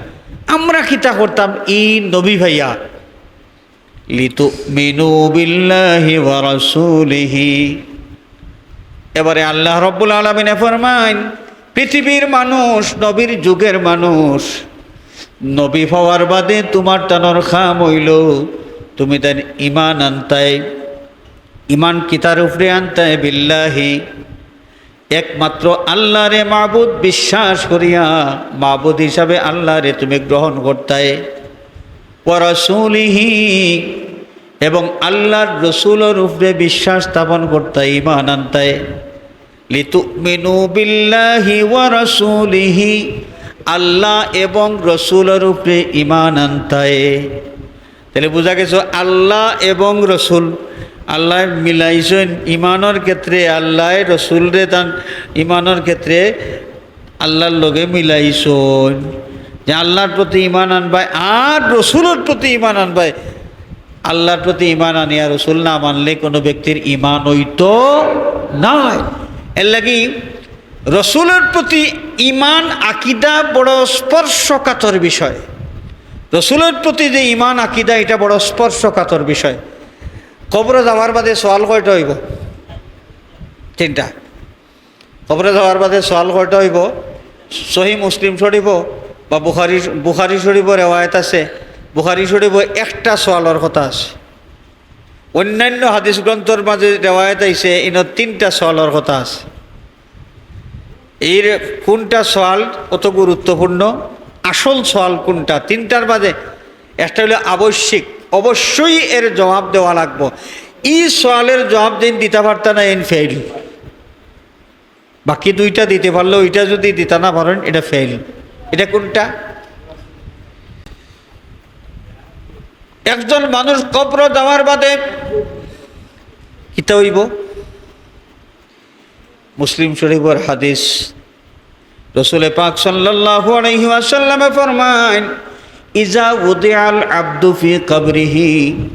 আমরা কিতা করতাম ই নবী পাইয়া? "লিতুমিনু বিল্লাহি ওয়া রাসূলিহি।" এবারে আল্লাহ রব্বুল আলামিনে ফরমাইন, পৃথিবীর মানুষ, নবীর যুগের মানুষ, নবী পাওয়ার বাদে তুমার তানর কাম অইলো, তুমি তাইন ঈমান আনতায়। ঈমান কিতার উপরে আনতায়? বিল্লাহি, একমাত্র আল্লারে মাবুদ বিশ্বাস করিয়া, মাবুদ হিসাবে আল্লারে তুমি গ্রহণ করতায়। ওয়া রাসূলিহি, এবং আল্লার রসুলর উপরে বিশ্বাস স্থাপন করতায়, ঈমান আনতায়। লিতুমিনু বিল্লাহি ওয়া রাসূলিহি, আল্লাহ এবং রসুলর উপরে ঈমান আনতায়। তাইলে বুঝা গেছে আল্লাহ এবং রসুল, আল্লায় মিলাইছইন ঈমানর ক্ষেত্রে, আল্লায় রসুলরে তান ঈমানর ক্ষেত্রে আল্লার লগে মিলাইছইন। যে আল্লার প্রতি ঈমান আনবায় আর রসুলর প্রতি ঈমান আনবায়, আল্লার প্রতি ঈমান আনিয়া রসুল না মানলে কোনো ব্যক্তির ঈমান অইতো নায়। এরলাগি রসুলর প্রতি ঈমান আকিদা বড় স্পর্শকাতর বিষয়। রসুলর প্রতি যে ঈমান আকিদা, ইটা বড় স্পর্শকাতর বিষয়। কবরো যাওয়ার বাদে সওয়াল কয়টা অইবো? তিনটা। কবরো যাওয়ার বাদে সওয়াল কয়টা অইবো? সহিহ মুসলিম শরীফো বা বুখারী, বুখারী শরীফো রেওয়ায়েত আছে, বুখারী শরীফো একটা সওয়ালর কথা আছে। অইন্যান্য হাদিস গ্রন্থর মাঝে রেওয়ায়েত আইছে, ইনো তিনটা সওয়ালর কথা আছে। এর কুনটা সওয়াল অত গুরুত্বপূর্ণ? আসল সওয়াল কুনটা? তিনটার মাঝে একটা অইলো আবশ্যিক, অবশ্যই এর জবাব দেওয়া লাগবো। ই সওয়ালর জবাব যেইন দিতা পারতা না, এইন ফেইল। বাকি দুইটা দিতে পারলেও ইটা যদি দিতা না পারইন, ইটা ফেইল। ইটা কুনটা? একজন মানুষ কবরো যাওয়ার বাদে কিতা অইবো? মুসলিম শরীফর হাদিস। রসুলে পাক সাল্লাল্লাহু আলাইহি ওয়াসাল্লামে ফরমাইন, "ইজা উদিআল আবদু ফি কবরিহি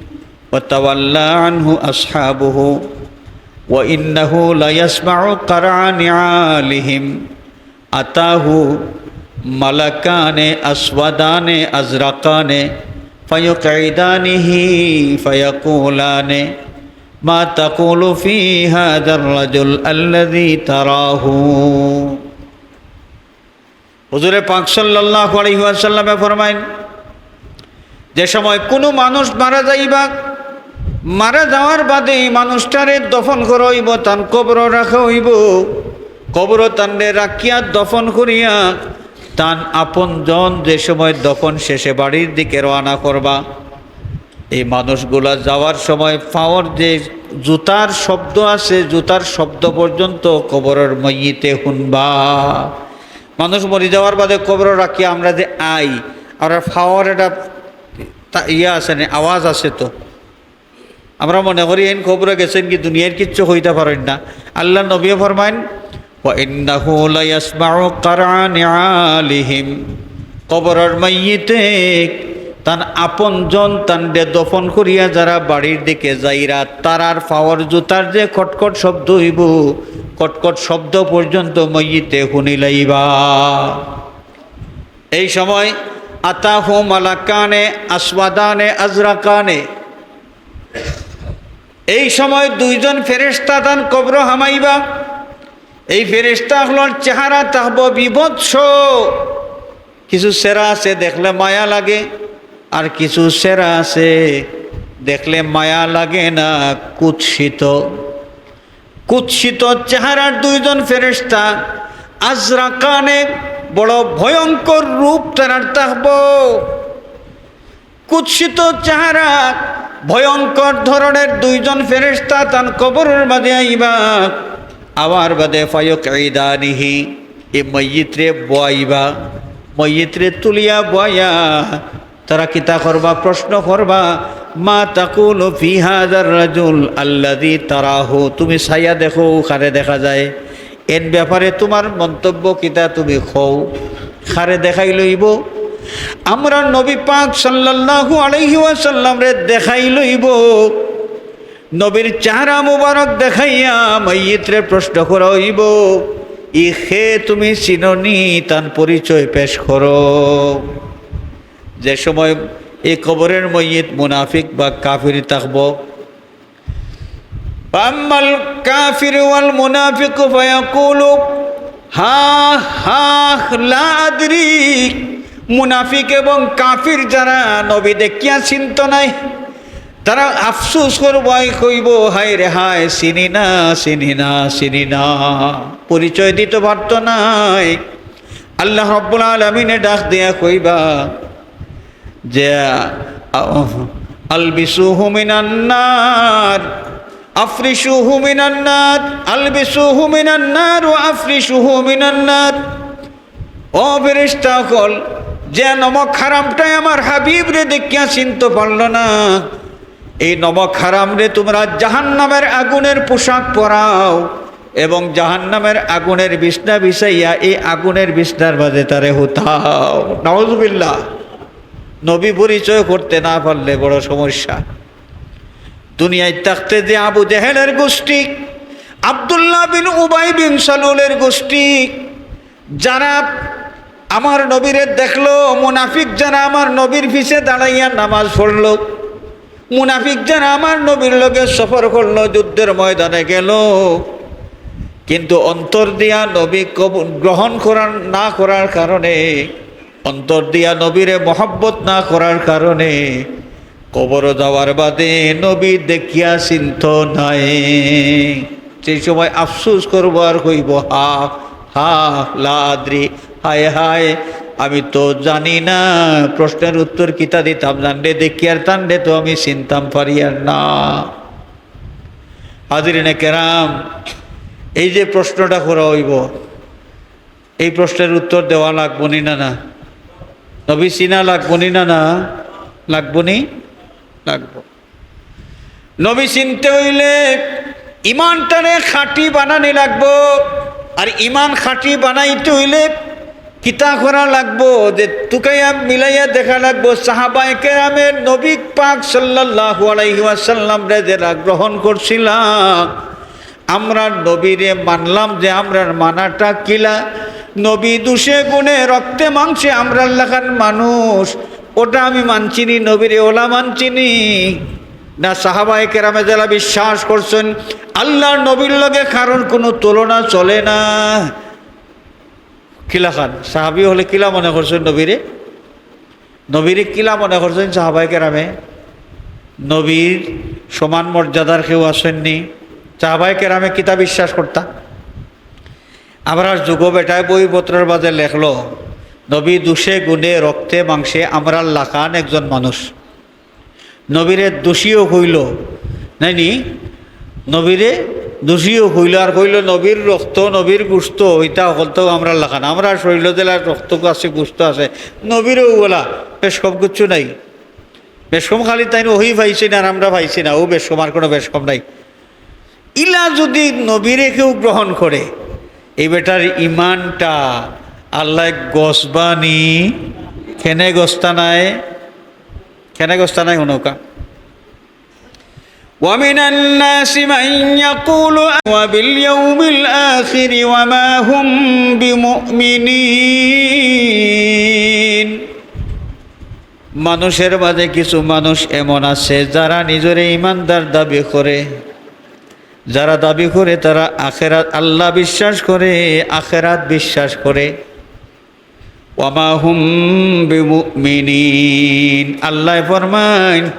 ওয়া তাওয়াল্লা আনহু আসহাবুহু ওয়া ইন্নাহু লায়াসমাউ কারআ নিআলিহিম আতাহু মালাকানে আসওয়াদানে আজরাকানে ফায়ুকঈদানিহি ফায়াকুলানে মা তাকুলু ফি হাযার রাজুল আল্লাযী তারাহু।" হুজুরে পাক সাল্লাল্লাহু আলাইহি ওয়াসাল্লামে ফরমাইন, যে সময় কুনু মানুষ মারা যাইবা, মারা যাওয়ার বাদে ই মানুষটারে দফন করা অইবো, তান কবরো রাখা অইবো। কবরো তানরে রাখিয়া দফন করিয়া তান আপনজন যে সময় দফন শেষে বাড়ির দিকে রওয়ানা করবা, এই মানুষগুলা যাওয়ার সময় পাওর যে জুতার শব্দ আছে, জুতার শব্দ পর্যন্ত কবরর মইয়িতে হুনবা। মানুষ মরি যাওয়ার বাদে কবরো রাখিয়া আমরা যে আই, আমরার পাওর একটা তা-, ইয়া আছে নি, আওয়াজ আছে তো। আমরা মনে করি এইন কবরো গেছইন গি, দুনিয়ার কিচ্ছু কইতা পারইন না। আল্লার নবীয়ে ফরমাইন, "ওয়া ইন্নাহু লায়াসমাউ কারআ নিআলিহিম।" কবরর মইয়িতে তান আপনজন তানরে দফন করিয়া যারা বাড়ির দিকে যাইরা, তারার পাওর জুতার যে খটখট শব্দ অইবো, খটখট শব্দ পর্যন্ত মইয়িতে হুনিলাইবা। এই সময় আতাহু মালাকানে আসওয়াদানে আজরাকানে, এই সময় দুইজন ফেরেশতা তান কবরো হামাইবা। এই ফেরেশতা অকলর চেহারা থাকবো বিভৎস, কিছু চেহারা আছে দেখলে মায়া লাগে, আর কিছু চেহারা আছে দেখলে মায়া লাগে না, কুৎসিত। কুৎসিত চেহারার দুইজন ফেরেশতা, আজরাকানে, বড় ভয়ঙ্কর রূপ তারার থাকবো। কুৎসিত চেহারা, ভয়ঙ্কর ধরনের দুইজন ফেরেশতা তান কবরর মাঝে আইবা। আওয়ার বাদে ফায়ুকঈদানিহি, এই মইয়িতরে বওয়াইবা, মইয়িতরে তুলিয়া বওয়াইয়া তারা কিতা করবা? প্রশ্ন করবা, "মা তাকুলু ফি হাযার রাজুল আল্লাযী তারাহু?" তুমি চাইয়া দেখো, কারে দেখা যায়, এন ব্যাপারে তুমার মন্তব্য কিতা তুমি কও, কারে দেখাইল অইবো? আমরার নবী পাক সাল্লাল্লাহু আলাইহি ওয়াসাল্লামরে দেখাইল অইবো। নবীর চেহারা মুবারক দেখাইয়া মইয়িতরে প্রশ্ন করা অইবো, "ই কে, তুমি চিনো নি? তান পরিচয় পেশ করো।" যে সময় এই কবরের মইয়িত মুনাফিক বা কাফির থাকবো, "ফাআম্মাল কাফিরু ওয়াল মুনাফিকু ফায়াকুলু হা হা লা আদরি।" মুনাফিক এবং কাফির যারা নবী দেখিয়া চিনতো নায়, তারা আফসোস করবো, আর কইবো, "হায় রে হায়, চিনি না, চিনি না, চিনি না।" পরিচয় দিতো পারতো নায়। আল্লাহ রাব্বুল আলামিনে ডাক দিয়া কইবা যে, আ-, "আলবিসুহু মিনান নার, আফরিশুহু মিনান নার, আলবিসুহু মিনান নার ওয়া আফরিশুহু মিনান নার।" ও ফেরেশতা অকল, যে নমক হারামটায় আমার হাবিবরে দেখিয়া চিনতো পারলো না, এই নমক হারামরে তুমরা জাহান্নামের আগুনের পোশাক পরাও এবং জাহান্নামের আগুনের বিছনা বিছাইয়া এই আগুনের বিছনার মাঝে তারে হুতাও। নাউজুবিল্লাহ। নবী পরিচয় করতে না পারলে বড় সমস্যা। দুনিয়ায় থাকতে যে আবু জেহেলের গোষ্ঠী, আব্দুল্লাহ বিন উবাই বিন সালুলের গোষ্ঠী, যারা আমার নবীরে দেখলো, মুনাফিক যারা আমার নবীর পিছে দাঁড়াইয়া নামাজ পড়লো, মুনাফিক যারা আমার নবীর লগে সফর করলো, যুদ্ধের ময়দানে গেল, কিন্তু অন্তর দিয়া নবী কবুল, গ্রহণ করার, না করার কারণে, অন্তর দিয়া নবীরে মহব্বত না করার কারণে কবরো যাওয়ার বাদে নবী দেখিয়া চিনতো নায়। সেই সময় আফসোস করবো আর কইবো, "হা, হা, লা আদরি, হায়, হায়, আমি তো জানি না, প্রশ্নের উত্তর কিতা দিতাম, জানলে দেখিয়ার তানরে তো আমি চিনতাম পারিয়ার না।" হাজিরিনে কেরাম, এই যে প্রশ্নটা করা অইবো, এই প্রশ্নের উত্তর দেওয়া লাগবো নি না, না? নবী চিনা লাগবো নি না, না? লাগবো নি? লাগবো। নবী চিনতে অইলে ইমানটারে খাঁটি বানানি লাগবো। আর ইমান খাঁটি বানাইতে অইলে কিতা করা লাগবো? যে তুকাইয়া মিলাইয়া দেখা লাগবো। সাহাবায়ে কেরামে নবী পাক সাল্লাল্লাহু আলাইহি ওয়াসাল্লামরে যেরা গ্রহণ করছিলা, আমরা নবীরে মানলাম, যে আমরার মানাটা কিলা? নবী দুষে গুণে রক্তে মাংসে আমরার লাখান মানুষ, ওটা আমি মানছি নি, নবীরে ওলা মানছি নি। না, সাহাবায়ে কেরামে যেলা বিশ্বাস করছইন, আল্লার নবীর লগে কারোর কুনু তুলনা চলে না। কিলাখান সাহাবী অকলে কিলা মনে করছইন নবীরে? নবীরে কিলা মনে করছইন সাহাবায়ে কেরামে? নবীর সমান মর্যাদার কেউ আছইন নি? সাহাবায়ে কেরামে কিতা বিশ্বাস করতা? আমরার যুগো বেটায় বইপত্রর মাঝে লেখলো, নবী দুষে গুণে রক্তে মাংসে আমরার লাখান একজন মানুষ। নবীরে দুষিও কইলো, নায় নি? নবীরে দুষিও কইলো, আর কইলো নবীর রক্ত, নবীর গুস্ত, ইতা হকলতাউ আমরার লাখান। আমরার শরীলো যেলা রক্ত আছে, গুস্ত আছে, নবীরও ওলা বেশকম কিচ্ছু নাই। বেশকম খালি তাইন ওহি পাইছইন আর আমরা পাইছি না, অউ বেশকম, আর কুনু বেশকম নাই। ইলা যুদি নবীরে কেউ গ্রহণ করে, এই বেটার ইমানটা আল্লায় গছবা নি? কেনে গছতা নায়? কেনে গছতা নায় হুনউক্কা। ومن الناس من يقول باليوم الآخر وما هم بمؤمنين। মানুষের মাঝে কিছু মানুষ এমন আছে, যারা নিজরে ইমানদার দাবি করে, যারা দাবি করে তারা আখেরাত, আল্লাহ বিশ্বাস করে, আখেরাত বিশ্বাস করে। ওয়ামা হুম বিমুমিনিন, আল্লায় ফরমাইন,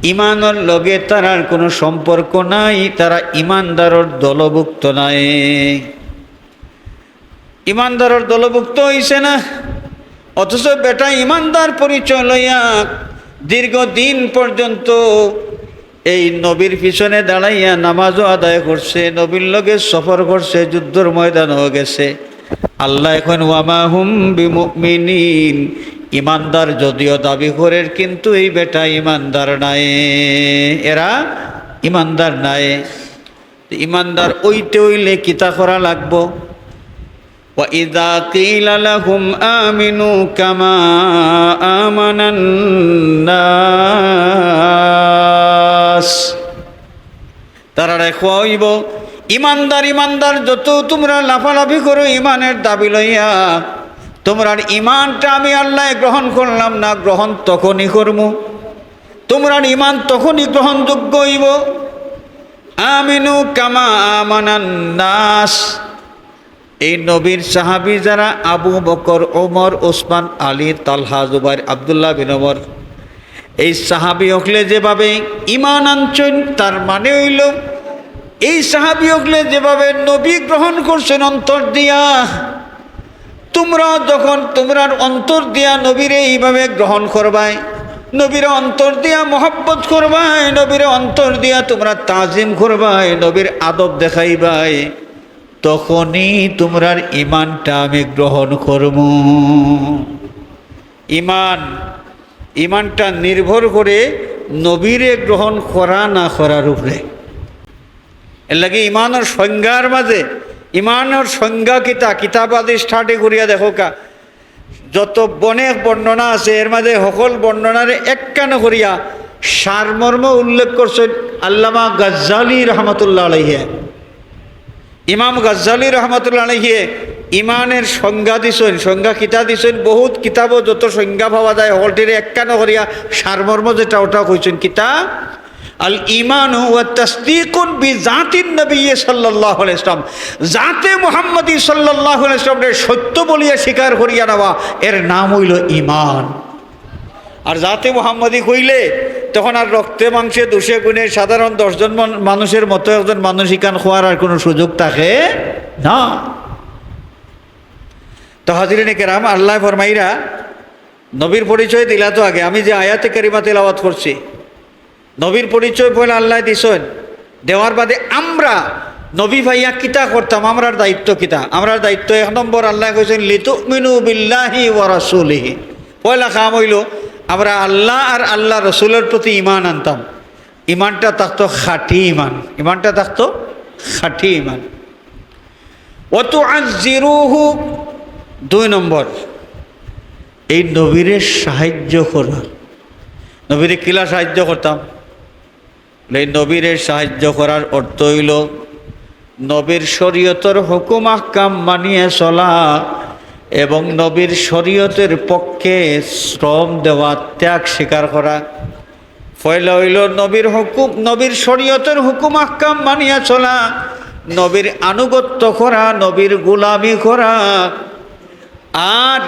ইমানর লগে তারার কুনু সম্পর্ক নাই, তারা ইমানদারর দলভুক্ত নায়। ইমানদারর দলভুক্ত অইছে না, অথচ বেটা ইমানদার পরিচয় লইয়া দীর্ঘদিন পর্যন্ত এই নবীর পিছনে দাঁড়াইয়া নামাজও আদায় করছে, নবীর লগে সফর করছে, যুদ্ধর ময়দানও গেছে। আল্লায় কইন, "ওয়ামা হুম বিমুমিনিন", ইমানদার যদিও দাবি করের, কিন্তু এই বেটা ইমানদার নায়, এরা ইমানদার নায়। ইমানদার অইতে অইলে কিতা করা লাগবো? وإذا قيل لهم آمنوا كما آمن الناس, তারারে কওয়া অইবো, "ইমানদার, ইমানদার, যত তুমরা লাফালাফি করো ইমানের দাবি লইয়া, তুমরার ইমানটা আমি আল্লায় গ্রহণ করলাম না, গ্রহণ তখনই করমু, তুমরার ইমান তখনই গ্রহণযোগ্য অইবো।" আমিনু কামা আমানান নাস। এই নবীর সাহাবী যারা, আবু বকর, ওমর, ওসমান, আলী, তালহা, জুবাইর, আব্দুল্লাহ বিন ওমর, এই সাহাবী অকলে যেভাবে ঈমান আনছইন, তার মানে অইলো, এই সাহাবী অকলে যেভাবে নবী গ্রহণ করছইন অন্তর দিয়া, তুমরাও যখন তুমরার অন্তর দিয়া নবীরে এইভাবে গ্রহণ করবায়, নবীরে অন্তর দিয়া মহব্বত করবায়, নবীরে অন্তর দিয়া তুমরা তাজিম করবায়, নবীর আদব দেখাইবায়, তখনই তুমরার ঈমানটা আমি গ্রহণ করমু। ঈমান, ঈমানটা নির্ভর করে নবীরে গ্রহণ করা না করার উপরে। এরলাগি ঈমানর সংজ্ঞার মাঝে, ঈমানর সংজ্ঞা কিতা, কিতাব আদি study করিয়া দেখউক্কা, যত অনেক বর্ণনা আছে, এর মাঝে হকল বর্ণনারে একখানো করিয়া সারমর্ম উল্লেখ করছইন আল্লামা গাজ্জালী রহমতুল্লাহ আলাইহি। ইমাম গাজ্জালী রহমতুল্লাহ আলাইহি ঈমানের সংজ্ঞা দিছইন, সংজ্ঞা কিতা দিছইন, বহুত কিতাবো যত সংজ্ঞা পাওয়া যায়, হকলটিরে একখানো করিয়া সারমর্ম যেটা, ওটা কইছইন কিতা, আল ঈমানু ওয়া তাসদীকুন বিজাতিন নবী সাল্লাল্লাহু আলাইহি ওয়াসাল্লাম, জাতে মুহাম্মদী সাল্লাল্লাহু আলাইহি ওয়াসাল্লামরে সত্য বলিয়া স্বীকার করিয়া নেওয়া, এর নাম অইলো ঈমান। আর জাতে মুহাম্মদী কইলে তখন আর রক্তে মাংসে দুষে গুণে সাধারণ দশজন মান-, মানুষের মতো একজন মানুষ ইখান কওয়ার আর কুনু সুযোগ থাকে না। তো হাজিরিনে কেরাম, আল্লায় ফরমাইরা, নবীর পরিচয় দিলা তো আগে, আমি যে আয়াতে কারিমা তেলাওয়াত করছি, নবীর পরিচয় পয়লা আল্লায় দিছইন, দেওয়ার বাদে আমরা নবী পাইয়া কিতা করতাম, আমরার দায়িত্ব কিতা? আমরার দায়িত্ব এক নম্বর, আল্লায় কইছইন, "লিতুমিনু বিল্লাহি ওয়া রাসূলিহি।" পয়লা কাম অইলো, আমরা আল্লাহ আর আল্লাহ রসুলের প্রতি ইমান আনতাম, ইমানটা থাকতো খাঁটি ইমান, ইমানটা থাকতো খাঁটি ইমান। ওয়াতুআজ্জিরুহু, দুই নম্বর, এই নবীরে সাহায্য করা। নবীরে কিলা সাহায্য করতাম? এই নবীরে সাহায্য করার অর্থ অইলো নবীর শরীয়তর হুকুম আহকাম মানিয়া চলা এবং নবীর শরীয়তের পক্ষে শ্রম দেওয়া, ত্যাগ স্বীকার করা। পয়লা অইলো নবীর হুকুম, নবীর শরীয়তের হুকুম আহকাম মানিয়া চলা, নবীর আনুগত্য করা, নবীর গোলামি করা, আর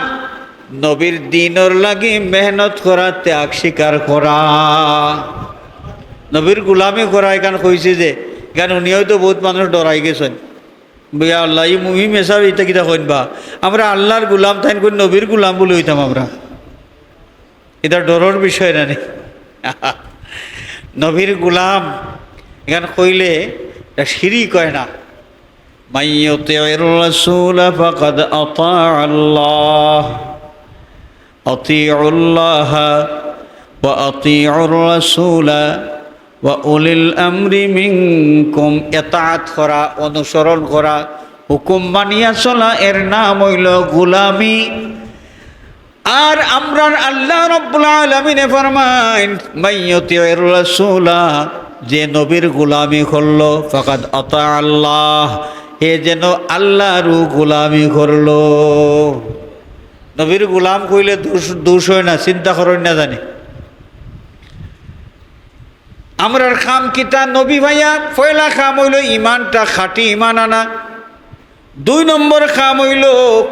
নবীর দ্বীনর লাগি মেহনত করা, ত্যাগ স্বীকার করা। নবীর গোলামি করা এখান কইছে যে, এখান হুনিয়াউ তো বউত মানুষ ডরাই গেছইন। ইয়া আল্লাহ, ই মুহিম হিসাবে ইতা কিতা কইন বা? আমরা আল্লাহর গোলাম, তাইন কইন নবীর গোলাম বুলি অইতাম আমরা। ইতা ডরর বিষয় না নি? নবীর গোলাম এখান কইলে ইটা শিরিক অয় না। من يطع الرسول فقد أطاع الله، أطيعوا الله وأطيعوا الرسول وأولي الأمر منكم। এতাআত করা, অনুসরণ করা, হুকুম মানিয়া চলা, এর নাম অইলো গোলামি। আর আমরার আল্লাহ রাব্বুল আলামিনে ফরমাইন, من يطع الرسول, যে নবীর গোলামি করলো, فقد أطاع الله, হে যেন আল্লাহরও গোলামি করলো। নবীর গোলাম কইলে দোষ, দোষ অয় না, চিন্তা করইন না জানি। আমরার কাম কিতা? নবী পাইয়া পয়লা কাম অইলো ইমানটা, খাঁটি ইমান আনা। দুই নম্বর কাম অইলো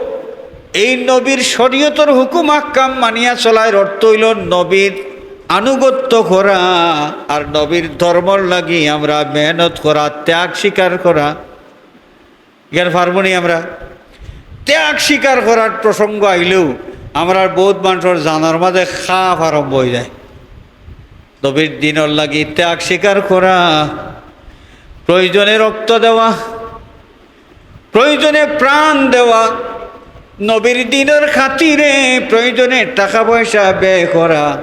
এই নবীর শরীয়তর হুকুম আহকাম মানিয়া চলার অর্থ অইলো নবীর আনুগত্য করা, আর নবীর ধর্মর লাগি আমরা মেহনত করা, ত্যাগ স্বীকার করা। ইখান পারমু নি আমরা? ত্যাগ স্বীকার করার প্রসঙ্গ আইলেউ আমরার বউত মানষর জানর মাঝে খাপ আরম্ভ অইযায়। নবীর দ্বীনর লাগি ত্যাগ স্বীকার করা, প্রয়োজনে রক্ত দেওয়া, প্রয়োজনে প্রাণ দেওয়া, নবীর দ্বীনর খাতিরে প্রয়োজনে টাকা পয়সা ব্যয় করা,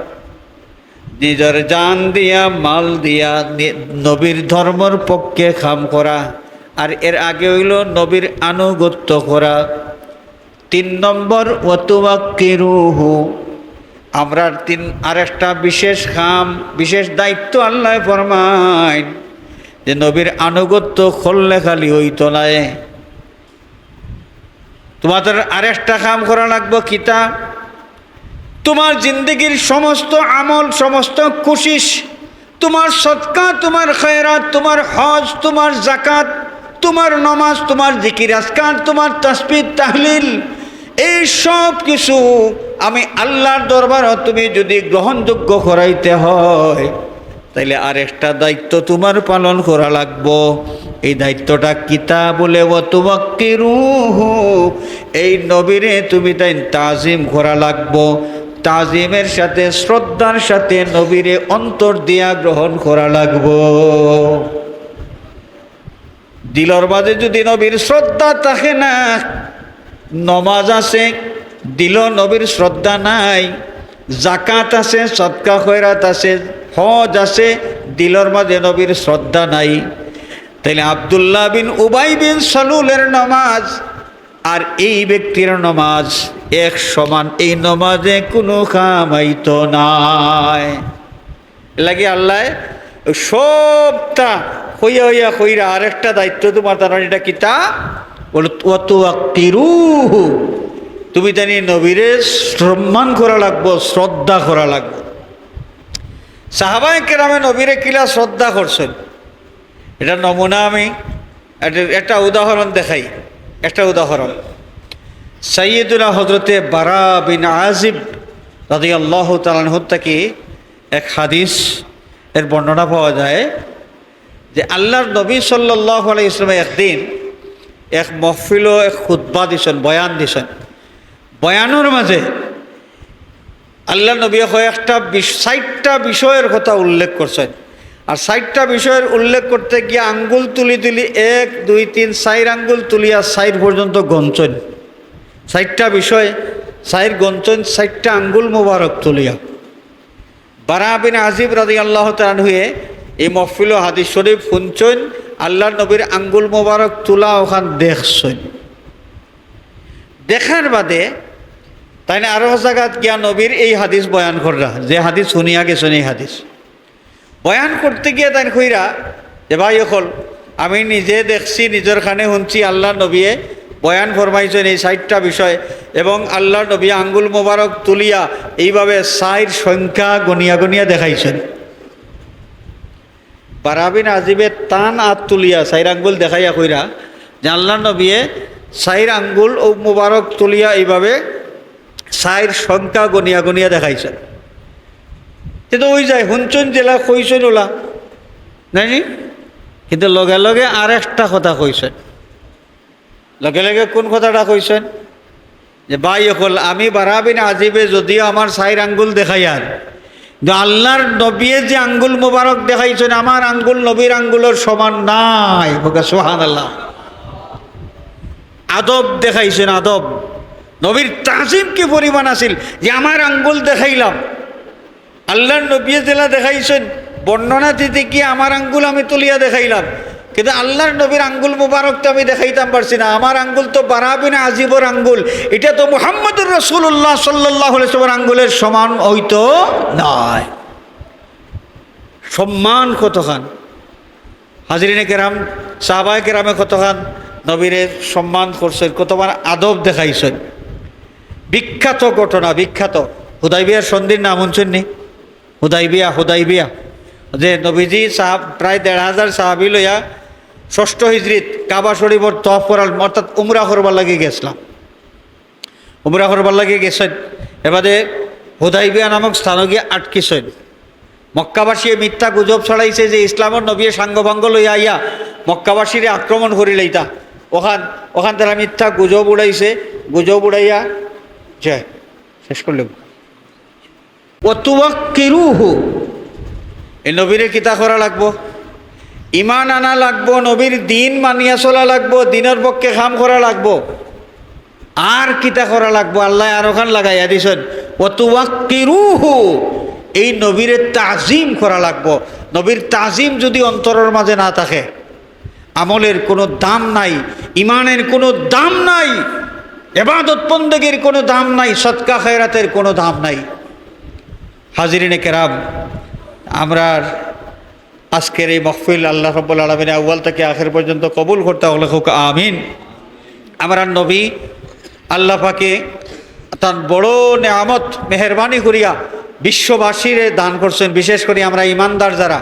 নিজর জান দিয়া, মাল দিয়া নি-, নবীর ধর্মর পক্ষে কাম করা। আর এর আগে অইলো নবীর আনুগত্য করা। তিন নম্বর, ওয়াতুওয়াক্কিরুহু। আমরার তিন, আরেকটা বিশেষ কাম, বিশেষ দায়িত্ব আল্লায় ফরমাইন যে নবীর আনুগত্য করলে খালি অইতো নায়, তুমার আরেকটা কাম করা লাগবো। কিতা? তুমার জিন্দেগির সমস্ত আমল, সমস্ত কোশিশ, তুমার সদকা, তুমার খয়রাত, তুমার হজ, তুমার যাকাত, তুমার নমাজ, তুমার জিকির আজকার, তুমার তাসবিহ তাহলিল, এই সব কিছু আমি আল্লাহর দরবারো তুমি যুদি গ্রহণযোগ্য করাইতে হয়, তাইলে আরেকটা দায়িত্ব তুমার পালন করা লাগবো। এই দায়িত্বটা কিতা? বলে, "ওয়াতুওয়াক্কিরুহু", এই নবীরে তুমি তাইন তাজিম করা লাগবো। তাজিমের সাথে, শ্রদ্ধার সাথে নবীরে অন্তর দিয়া গ্রহণ করা লাগবো। দিলর মাঝে যুদি নবীর শ্রদ্ধা থাকে না, নমাজ আছে, দিলো নবীর শ্রদ্ধা নাই, যাকাত আছে, সদকা খয়রাত আছে, হজ আছে, দিলর মাঝে নবীর শ্রদ্ধা নাই, তাইলে আব্দুল্লাহ বিন উবাই বিন সালুলের নমাজ আর এই ব্যক্তির নমাজ এক সমান, এই নমাজে কুনু কাম আইতো নায়। এরলাগি আল্লায় সবটা কইয়া কইয়া কইরা আরেকটা দায়িত্ব তুমার, তার মানে ইটা কিতা? বলে, "ওয়াতুওয়াক্কিরুহু", তুমি জানি নবীরে সম্মান করা লাগবো, শ্রদ্ধা করা লাগবো। সাহাবায়ে কেরামে নবীরে কিলা শ্রদ্ধা করছইন, ইটা নমুনা আমি একটা, একটা উদাহরণ দেখাই, একটা উদাহরণ। সাইয়্যিদুনা হযরতে বারা বিন আজিব রাদিয়াল্লাহু তাআলা আনহু থাকি এক হাদিস এর বর্ণনা পাওয়া যায় যে আল্লাহর নবী সাল্লাল্লাহু আলাইহি ওয়াসাল্লাম একদিন এক মহফিলো এক খুতবা দিছইন, বয়ান দিছইন। বয়ানর মাঝে আল্লাহর নবীয়ে কয়েকটা বিষ-, চাইরটা বিষয়র কথা উল্লেখ করছইন। আর চাইরটা বিষয়র উল্লেখ করতে গিয়া আঙ্গুল তুলি তুলি এক, দুই, তিন, চাইর আঙ্গুল তুলিয়া চাইর পর্যন্ত গনছইন। চাইরটা বিষয়, চাইর গনছইন, চাইরটা আঙ্গুল মোবারক তুলিয়া। বারা বিন আজিব রাদিয়াল্লাহু তাআলা আনহুয়ে এই মহফিলো হাদিস শরীফ হুনছইন, আল্লাহর নবীর আঙ্গুল মোবারক তুলা অখান দেখছইন। দেখার বাদে তাইন আরো জাগাত গিয়া নবীর এই হাদিস বয়ান কররা, যে হাদিস হুনিয়া গেছইন এই হাদিস। বয়ান করতে গিয়া তাইন কইরা যে, "ভাই অকল, আমি নিজে দেখছি, নিজর কানে হুনছি, আল্লাহর নবীয়ে বয়ান ফরমাইছইন এই চাইরটা বিষয়, এবং আল্লাহর নবী আঙ্গুল মোবারক তুলিয়া এইভাবে চাইর সংখ্যা গনিয়া গনিয়া দেখাইছইন।" বারা বিন আজিবে তান আত তুলিয়া চাইর আঙ্গুল দেখাইয়া কইরা যে আল্লাহর নবীয়ে চাইর আঙ্গুল অউ মোবারক তুলিয়া এইভাবে চাইর সংখ্যা গনিয়া গনিয়া দেখাইছইন। তে তো অই যায়, হুনছইন যেলা কইছইন অলা, নায়নি? কিন্তু লগে লগে আরেকটা কথা কইছইন। লগে লগে কুন কথাটা কইছইন? যে, "ভাই অকল, আমি বারা বিন আজিবে যদিও আমার চাইর আঙ্গুল দেখাইয়ার, কিন্তু আল্লাহর নবীয়ে যে আঙ্গুল মোবারক দেখাইছইন, আমার আঙ্গুল নবীর আঙ্গুলর সমান নায়।" কউক্কা সুবহানাল্লাহ। আদব দেখাইছইন, আদব। নবীর তাজিম কি পরিমাণ আছিল যে আমার আঙ্গুল দেখাইলাম। আল্লাহর নবীয়ে যেলা দেখাইছইন, বর্ণনা দিতে গিয়া আমার আঙ্গুল আমি তুলিয়া দেখাইলাম, কিন্তু আল্লাহর নবীর আঙ্গুল মুবারক তো আমি দেখাইতাম পারছি না। আমার আঙ্গুল তো বারা বিন আজিবর আঙ্গুল, ইটা তো মুহাম্মদুর রাসূলুল্লাহ সাল্লাল্লাহু আলাইহি ওয়াসাল্লামর আঙ্গুলের সমান অইতো নায়। সম্মান কতখান! হাজিরিনে কেরাম, সাহাবায়ে কেরামে কতখান নবীরে সম্মান করছইন, কতখান আদব দেখাইছইন। বিখ্যাত ঘটনা, বিখ্যাত হুদাইবিয়ার সন্ধির নাম হুনছইন নি? হুদাইবিয়া, হুদাইবিয়া, যে নবীজি সাহাব-, প্রায় দেড় হাজার সাহাবী লইয়া ষষ্ঠ হিজরিত কাবা শরীফর তওয়াফ করার, অর্থাৎ উমরা করবার লাগি গেছলা। উমরা করবার লাগি গেছইন, এবাদে হুদাইবিয়া নামক স্থানো গিয়া আটকিছইন। মক্কাবাসীয়ে মিথ্যা গুজব ছড়াইছে যে ইসলামর নবীয়ে সাঙ্গপাঙ্গ লইয়া আইয়া মক্কাবাসীরে আক্রমণ করিলাইতা। অখান, অখান তারা মিথ্যা গুজব উড়াইছে, গুজব উড়াইয়া যে শেষ করলে। ওয়াতুওয়াক্কিরুহু, এই নবীরে কিতা করা লাগবো? ইমান আনা লাগবো, নবীর দিন মানিয়া চলা লাগবো, দিনর পক্ষে কাম করা লাগবো। আর কিতা করা লাগবো? আল্লায় আরোখান লাগাইয়া দিছইন, ওয়াতুওয়াক্কিরুহু, এই নবীরে তাজিম করা লাগবো। নবীর তাজিম যুদি অন্তরর মাঝে না থাকে, আমলের কোনো দাম নাই, ইমানের কোনো দাম নাই, এবাদত বন্দেগীর কোনো দাম নাই, সদকা খয়রাতের কোনো দাম নাই। হাজিরিনে কেরাম, আমরার আজকের এই মহফিল আল্লাহ রাব্বুল আলামিন আউয়াল থাকি আখের পর্যন্ত কবুল করতা, হকলে কউক্কা আমিন। আমরার নবী আল্লাহ পাকে তান বড় নেয়ামত মেহেরবানি করিয়া বিশ্ববাসীরে দান করছইন। বিশেষ করি আমরা ইমানদার যারা,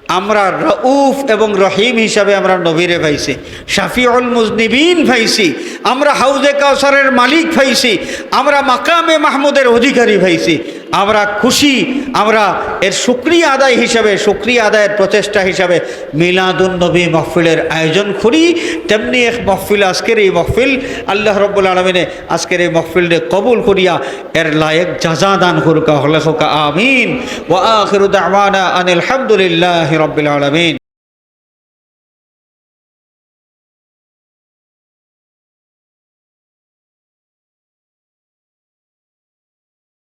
আমরা রউফ এবং রহিম হিসাবে আমরা নবীরে পাইছি, শাফিউল মুজনিবিন পাইছি, আমরা হাউজে কাউসারের মালিক পাইছি, আমরা মাকামে মাহমুদের অধিকারী পাইছি। আমরা খুশি, আমরা এর শুকরিয়া আদায় হিসাবে, শুকরিয়া আদায়ের প্রচেষ্টা হিসাবে মিলাদুন নবী মহফিলের আয়োজন করি। তেমনি এক মহফিল, আজকের এই মহফিল, আল্লাহ রাব্বুল আলামিনে আজকের এই মহফিলরে কবুল করিয়া এর লায়েক জাযা দান করুক্কা, হকলে কউক্কা আমিন। ওয়া আখিরু দাওয়ানা আনিল হামদুলিল্লাহি রাব্বিল আলামিন।